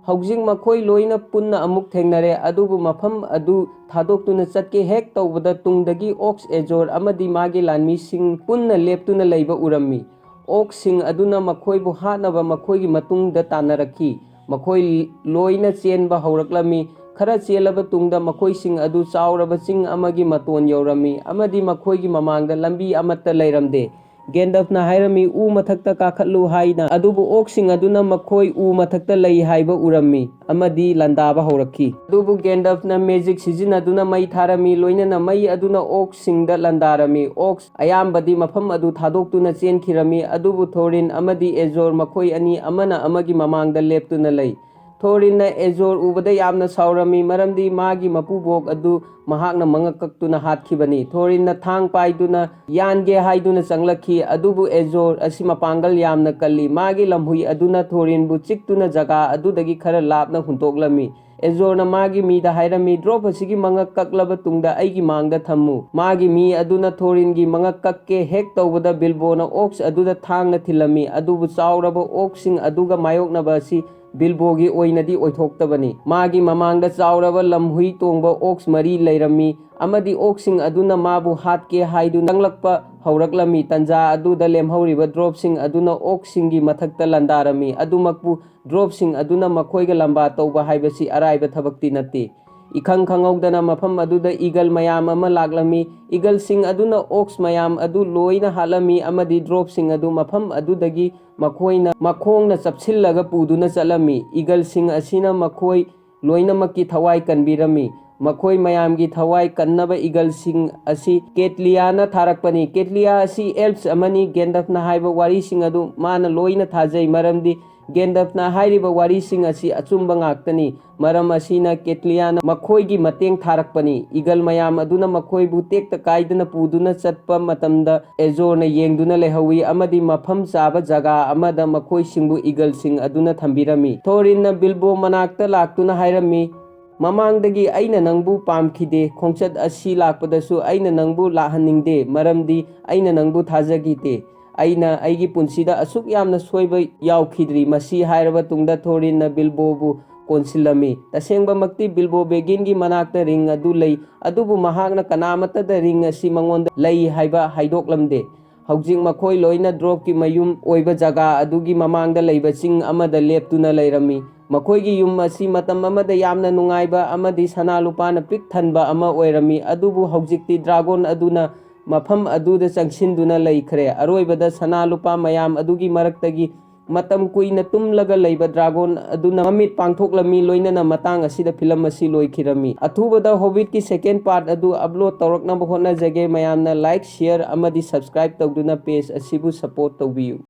ꯍꯧꯖꯤꯛ ꯃꯈꯣꯏ ꯂꯣꯏꯅ ꯄꯨꯟꯅ ꯑꯃꯨꯛ ꯊꯦꯡꯅꯔꯦ, ꯑꯗꯨꯕꯨ ꯃꯐꯝ ꯑꯗꯨ ꯊꯥꯗꯣꯛꯇꯨꯅ ꯆꯠꯀꯦ ꯍꯦꯛ ꯇꯧꯕꯗ ꯇꯨꯡꯗꯒꯤ ꯑꯣꯛꯁ ꯑꯦꯖꯣꯔ ꯑꯃꯗꯤ ꯃꯥꯒꯤ ꯂꯥꯟꯃꯤꯁꯤꯡ ꯄꯨꯟꯅ ꯂꯦꯞꯇꯨꯅ ꯂꯩꯕ ꯎꯔꯝꯃꯤ꯫ ꯑꯣꯛꯁꯤꯡ ꯑꯗꯨꯅ ꯃꯈꯣꯏꯕꯨ ꯍꯥꯠꯅꯕ ꯃꯈꯣꯏꯒꯤ ꯃꯇꯨꯡꯗ ꯇꯥꯟꯅꯔꯛꯈꯤ꯫ ꯃꯈꯣꯏ ꯂꯣꯏꯅ ꯆꯦꯟꯕ ꯍꯧꯔꯛꯂꯝꯃꯤ꯫ ꯈꯔ ꯆꯦꯜꯂꯕ ꯇꯨꯡꯗ ꯃꯈꯣꯏꯁꯤꯡ ꯑꯗꯨ ꯆꯥꯎꯔꯕ ꯆꯤꯡ ꯑꯃꯒꯤ ꯃꯇꯣꯟ ꯌꯧꯔꯝꯃꯤ ꯑꯃꯗꯤ ꯃꯈꯣꯏꯒꯤ ꯃꯃꯥꯡꯗ ꯂꯝꯕꯤ ꯑꯃꯠꯇ ꯂꯩꯔꯝꯗꯦ꯫ ꯒꯦꯟꯗꯐꯅ ꯍꯥꯏꯔꯝꯃꯤ, "ꯎ ꯃꯊꯛꯇ ꯀꯥꯈꯠꯂꯨ" ꯍꯥꯏꯅ, ꯑꯗꯨꯕꯨ ꯑꯣꯛꯁꯤꯡ ꯑꯗꯨꯅ ꯃꯈꯣꯏ ꯎ ꯃꯊꯛꯇ ꯂꯩ ꯍꯥꯏꯕ ꯎꯔꯝꯃꯤ ꯑꯃꯗꯤ ꯂꯥꯟꯗꯥꯕ ꯍꯧꯔꯛꯈꯤ꯫ ꯑꯗꯨꯕꯨ ꯒꯦꯟꯗꯐꯅ ꯃꯦꯖꯤꯛ ꯁꯤꯖꯤꯟꯅꯗꯨꯅ ꯃꯩ ꯊꯥꯔꯝꯃꯤ, ꯂꯣꯏꯅꯅ ꯃꯩ ꯑꯗꯨꯅ ꯑꯣꯛꯁꯤꯡꯗ ꯂꯥꯟꯗꯥꯔꯝꯃꯤ꯫ ꯑꯣꯛꯁ ꯑꯌꯥꯝꯕꯗꯤ ꯃꯐꯝ ꯑꯗꯨ ꯊꯥꯗꯣꯛꯇꯨꯅ ꯆꯦꯟꯈꯤꯔꯝꯃꯤ, ꯑꯗꯨꯕꯨ ꯊꯣꯔꯤꯟ ꯑꯃꯗꯤ ꯑꯦꯖꯣꯔ ꯃꯈꯣꯏ ꯑꯅꯤ ꯑꯃꯅ ꯑꯃꯒꯤ ꯃꯃꯥꯡꯗ ꯂꯦꯞꯇꯨꯅ ꯂꯩ꯫ ꯊꯣꯔꯤꯟꯅ ꯑꯦꯖꯣꯔ ꯎꯕꯗ ꯌꯥꯝꯅ ꯁꯥꯎꯔꯝꯃꯤ, ꯃꯔꯝꯗꯤ ꯃꯥꯒꯤ ꯃꯄꯨꯕꯣꯛ ꯑꯗꯨ ꯃꯍꯥꯛꯅ ꯃꯉꯛ ꯀꯛꯇꯨꯅ ꯍꯥꯠꯈꯤꯕꯅꯤ꯫ ꯊꯣꯔꯤꯟꯅ ꯊꯥꯡ ꯄꯥꯏꯗꯨꯅ ꯌꯥꯟꯒꯦ ꯍꯥꯏꯗꯨꯅ ꯆꯪꯂꯛꯈꯤ, ꯑꯗꯨꯕꯨ ꯑꯦꯖꯣꯔ ꯑꯁꯤ ꯃꯄꯥꯡꯒꯜ ꯌꯥꯝꯅ ꯀꯜꯂꯤ꯫ ꯃꯥꯒꯤ ꯂꯝꯍꯨꯏ ꯑꯗꯨꯅ ꯊꯣꯔꯤꯟꯕꯨ ꯆꯤꯛꯇꯨꯅ ꯖꯒꯥ ꯑꯗꯨꯗꯒꯤ ꯈꯔ ꯂꯥꯞꯅ ꯍꯨꯟꯇꯣꯛꯂꯝꯃꯤ꯫ ꯑꯦꯖꯣꯔꯅ ꯃꯥꯒꯤ ꯃꯤꯗ ꯍꯥꯏꯔꯝꯃꯤ, "ꯗ꯭ꯔꯣꯞ ꯑꯁꯤꯒꯤ ꯃꯉꯛ ꯀꯛꯂꯕ ꯇꯨꯡꯗ ꯑꯩꯒꯤ ꯃꯥꯡꯗ ꯊꯝꯃꯨ"꯫ ꯃꯥꯒꯤ ꯃꯤ ꯑꯗꯨꯅ ꯊꯣꯔꯤꯟꯒꯤ ꯃꯉꯛ ꯀꯛꯀꯦ ꯍꯦꯛ ꯇꯧꯕꯗ, ꯕꯤꯜꯕꯣꯅ ꯑꯣꯛꯁ ꯑꯗꯨꯗ ꯊꯥꯡꯅ ꯊꯤꯜꯂꯝꯃꯤ, ꯑꯗꯨꯕꯨ ꯆꯥꯎꯔꯕ ꯑꯣꯛꯁꯤꯡ ꯑꯗꯨꯒ ꯃꯥꯌꯣꯛꯅꯕ ꯑꯁꯤ ꯕꯤꯜꯕꯣꯒꯤ ꯑꯣꯏꯅꯗꯤ ꯑꯣꯏꯊꯣꯛꯇꯕꯅꯤ꯫ ꯃꯥꯒꯤ ꯃꯃꯥꯡꯗ ꯆꯥꯎꯔꯕ ꯂꯝꯍꯨꯏ ꯇꯣꯡꯕ ꯑꯣꯛꯁ ꯃꯔꯤ ꯂꯩꯔꯝꯃꯤ, ꯑꯃꯗꯤ ꯑꯣꯛꯁꯤꯡ ꯑꯗꯨꯅ ꯃꯥꯕꯨ ꯍꯥꯠꯀꯦ ꯍꯥꯏꯗꯨꯅ ꯆꯪꯂꯛꯄ ꯍꯧꯔꯛꯂꯝꯃꯤ꯫ ꯇꯟꯖꯥ ꯑꯗꯨꯗ ꯂꯦꯝꯍꯧꯔꯤꯕ ꯗ꯭ꯔꯣꯞꯁꯤꯡ ꯑꯗꯨꯅ ꯑꯣꯛꯁꯤꯡꯒꯤ ꯃꯊꯛꯇ ꯂꯥꯟꯗꯥꯔꯝꯃꯤ꯫ ꯑꯗꯨꯃꯛꯄꯨ ꯗ꯭ꯔꯣꯞꯁꯤꯡ ꯑꯗꯨꯅ ꯃꯈꯣꯏꯒ ꯂꯥꯝꯕꯥ ꯇꯧꯕ ꯍꯥꯏꯕꯁꯤ ꯑꯔꯥꯏꯕ ꯊꯕꯛꯇꯤ ꯅꯠꯇꯦ꯫ ꯏꯈꯪ ꯈꯪꯍꯧꯗꯅ ꯃꯐꯝ ꯑꯗꯨꯗ ꯏꯒꯜ ꯃꯌꯥꯝ ꯑꯃ ꯂꯥꯛꯂꯝꯃꯤ꯫ ꯏꯒꯜꯁꯤꯡ ꯑꯗꯨꯅ ꯑꯣꯛꯁ ꯃꯌꯥꯝ ꯑꯗꯨ ꯂꯣꯏꯅ ꯍꯥꯠꯂꯝꯃꯤ, ꯑꯃꯗꯤ ꯗ꯭ꯔꯣꯞꯁꯤꯡ ꯑꯗꯨ ꯃꯐꯝ ꯑꯗꯨꯗꯒꯤ ꯃꯈꯣꯏꯅ ꯃꯈꯣꯡꯅ ꯆꯞꯁꯤꯜꯂꯒ ꯄꯨꯗꯨꯅ ꯆꯠꯂꯝꯃꯤ꯫ ꯏꯒꯜꯁꯤꯡ ꯑꯁꯤꯅ ꯃꯈꯣꯏ ꯂꯣꯏꯅꯃꯛꯀꯤ ꯊꯋꯥꯏ ꯀꯟꯕꯤꯔꯝꯃꯤ꯫ ꯃꯈꯣꯏ ꯃꯌꯥꯝꯒꯤ ꯊꯋꯥꯏ ꯀꯟꯅꯕ ꯏꯒꯜꯁꯤꯡ ꯑꯁꯤ ꯀꯦꯇꯂꯤꯌꯥꯅ ꯊꯥꯔꯛꯄꯅꯤ꯫ ꯀꯦꯇꯂꯤꯌꯥ ꯑꯁꯤ ꯑꯦꯜꯞꯁ ꯑꯃꯅꯤ꯫ ꯒꯦꯟꯗꯐꯅ ꯍꯥꯏꯕ ꯋꯥꯔꯤꯁꯤꯡ ꯑꯗꯨ ꯃꯥꯅ ꯂꯣꯏꯅ ꯊꯥꯖꯩ, ꯃꯔꯝꯗꯤ ꯒꯦꯟꯗꯐꯅ ꯍꯥꯏꯔꯤꯕ ꯋꯥꯔꯤꯁꯤꯡ ꯑꯁꯤ ꯑꯆꯨꯝꯕ ꯉꯥꯛꯇꯅꯤ꯫ ꯃꯔꯝ ꯑꯁꯤꯅ ꯀꯦꯇꯂꯤꯌꯥꯅ ꯃꯈꯣꯏꯒꯤ ꯃꯇꯦꯡ ꯊꯥꯔꯛꯄꯅꯤ꯫ ꯏꯒꯜ ꯃꯌꯥꯝ ꯑꯗꯨꯅ ꯃꯈꯣꯏꯕꯨ ꯇꯦꯛꯇ ꯀꯥꯏꯗꯅ ꯄꯨꯗꯨꯅ ꯆꯠꯄ ꯃꯇꯝꯗ, ꯑꯦꯖꯣꯔꯅ ꯌꯦꯡꯗꯨꯅ ꯂꯩꯍꯧꯏ ꯑꯃꯗꯤ ꯃꯐꯝ ꯆꯥꯕ ꯖꯒꯥ ꯑꯃꯗ ꯃꯈꯣꯏꯁꯤꯡꯕꯨ ꯏꯒꯜꯁꯤꯡ ꯑꯗꯨꯅ ꯊꯝꯕꯤꯔꯝꯃꯤ꯫ ꯊꯣꯔꯤꯟꯅ ꯕꯤꯜꯕꯣ ꯃꯅꯥꯛꯇ ꯂꯥꯛꯇꯨꯅ ꯍꯥꯏꯔꯝꯃꯤ, "ꯃꯃꯥꯡꯗꯒꯤ ꯑꯩꯅ ꯅꯪꯕꯨ ꯄꯥꯝꯈꯤꯗꯦ, ꯈꯣꯡꯆꯠ ꯑꯁꯤ ꯂꯥꯛꯄꯗꯁꯨ ꯑꯩꯅ ꯅꯪꯕꯨ ꯂꯥꯛꯍꯟꯅꯤꯡꯗꯦ, ꯃꯔꯝꯗꯤ ꯑꯩꯅ ꯅꯪꯕꯨ ꯊꯥꯖꯈꯤꯗꯦ꯫ ꯑꯩꯅ ꯑꯩꯒꯤ ꯄꯨꯟꯁꯤꯗ ꯑꯁꯨꯛ ꯌꯥꯝꯅ ꯁꯣꯏꯕ ꯌꯥꯎꯈꯤꯗ꯭ꯔꯤ"꯫ ꯃꯁꯤ ꯍꯥꯏꯔꯕ ꯇꯨꯡꯗ ꯊꯣꯔꯤꯟꯅ ꯕꯤꯜꯕꯣꯕꯨ ꯀꯣꯟꯁꯤꯜꯂꯝꯃꯤ꯫ ꯇꯁꯦꯡꯕꯃꯛꯇꯤ ꯕꯤꯜꯕꯣ ꯕꯦꯒꯤꯟꯒꯤ ꯃꯅꯥꯛꯇ ꯔꯤꯡ ꯑꯗꯨ ꯂꯩ, ꯑꯗꯨꯕꯨ ꯃꯍꯥꯛꯅ ꯀꯅꯥꯃꯠꯇꯗ ꯔꯤꯡ ꯑꯁꯤ ꯃꯉꯣꯟꯗ ꯂꯩ ꯍꯥꯏꯕ ꯍꯥꯏꯗꯣꯛꯂꯝꯗꯦ꯫ ꯍꯧꯖꯤꯛ ꯃꯈꯣꯏ ꯂꯣꯏꯅ ꯗ꯭ꯔꯣꯞꯀꯤ ꯃꯌꯨꯝ ꯑꯣꯏꯕ ꯖꯒꯥ ꯑꯗꯨꯒꯤ ꯃꯃꯥꯡꯗ ꯂꯩꯕ ꯆꯤꯡ ꯑꯃꯗ ꯂꯦꯞꯇꯨꯅ ꯂꯩꯔꯝꯃꯤ꯫ ꯃꯈꯣꯏꯒꯤ ꯌꯨꯝ ꯑꯁꯤ ꯃꯇꯝ ꯑꯃꯗ ꯌꯥꯝꯅ ꯅꯨꯡꯉꯥꯏꯕ ꯑꯃꯗꯤ ꯁꯅꯥ ꯂꯨꯄꯥꯅ ꯄꯤꯛ ꯊꯟꯕ ꯑꯃ ꯑꯣꯏꯔꯝꯃꯤ, ꯑꯗꯨꯕꯨ ꯍꯧꯖꯤꯛꯇꯤ ꯗ꯭ꯔꯥꯒꯣꯟ ꯑꯗꯨꯅ ꯃꯐꯝ ꯑꯗꯨꯗ ꯆꯪꯁꯤꯟꯗꯨꯅ ꯂꯩꯈ꯭ꯔꯦ꯫ ꯑꯔꯣꯏꯕꯗ ꯁꯅꯥ ꯂꯨꯄꯥ ꯃꯌꯥꯝ ꯑꯗꯨꯒꯤ ꯃꯔꯛꯇꯒꯤ ꯃꯇꯝ ꯀꯨꯏꯅ ꯇꯨꯝꯂꯒ ꯂꯩꯕ ꯗ꯭ꯔꯥꯒꯣꯟ ꯑꯗꯨꯅ ꯃꯃꯤꯠ ꯄꯥꯡꯊꯣꯛꯂꯝꯃꯤ꯫ ꯂꯣꯏꯅꯅ ꯃꯇꯥꯡ ꯑꯁꯤꯗ ꯐꯤꯂꯝ ꯑꯁꯤ ꯂꯣꯏꯈꯤꯔꯝꯃꯤ꯫ ꯑꯊꯨꯕꯗ ꯍꯣꯕꯤꯠꯀꯤ ꯁꯦꯀꯦꯟ ꯄꯥꯔꯠ ꯑꯗꯨ ꯑꯞꯂꯣꯗ ꯇꯧꯔꯛꯅꯕ ꯍꯣꯠꯅꯖꯒꯦ꯫ ꯃꯌꯥꯝꯅ ꯂꯥꯏꯛ, ꯁꯤꯌꯔ ꯑꯃꯗꯤ ꯁꯕꯁꯀ꯭ꯔꯥꯏꯕ ꯇꯧꯗꯨꯅ ꯄꯦꯖ ꯑꯁꯤꯕꯨ ꯁꯄꯣꯔꯠ ꯇꯧꯕꯤꯌꯨ꯫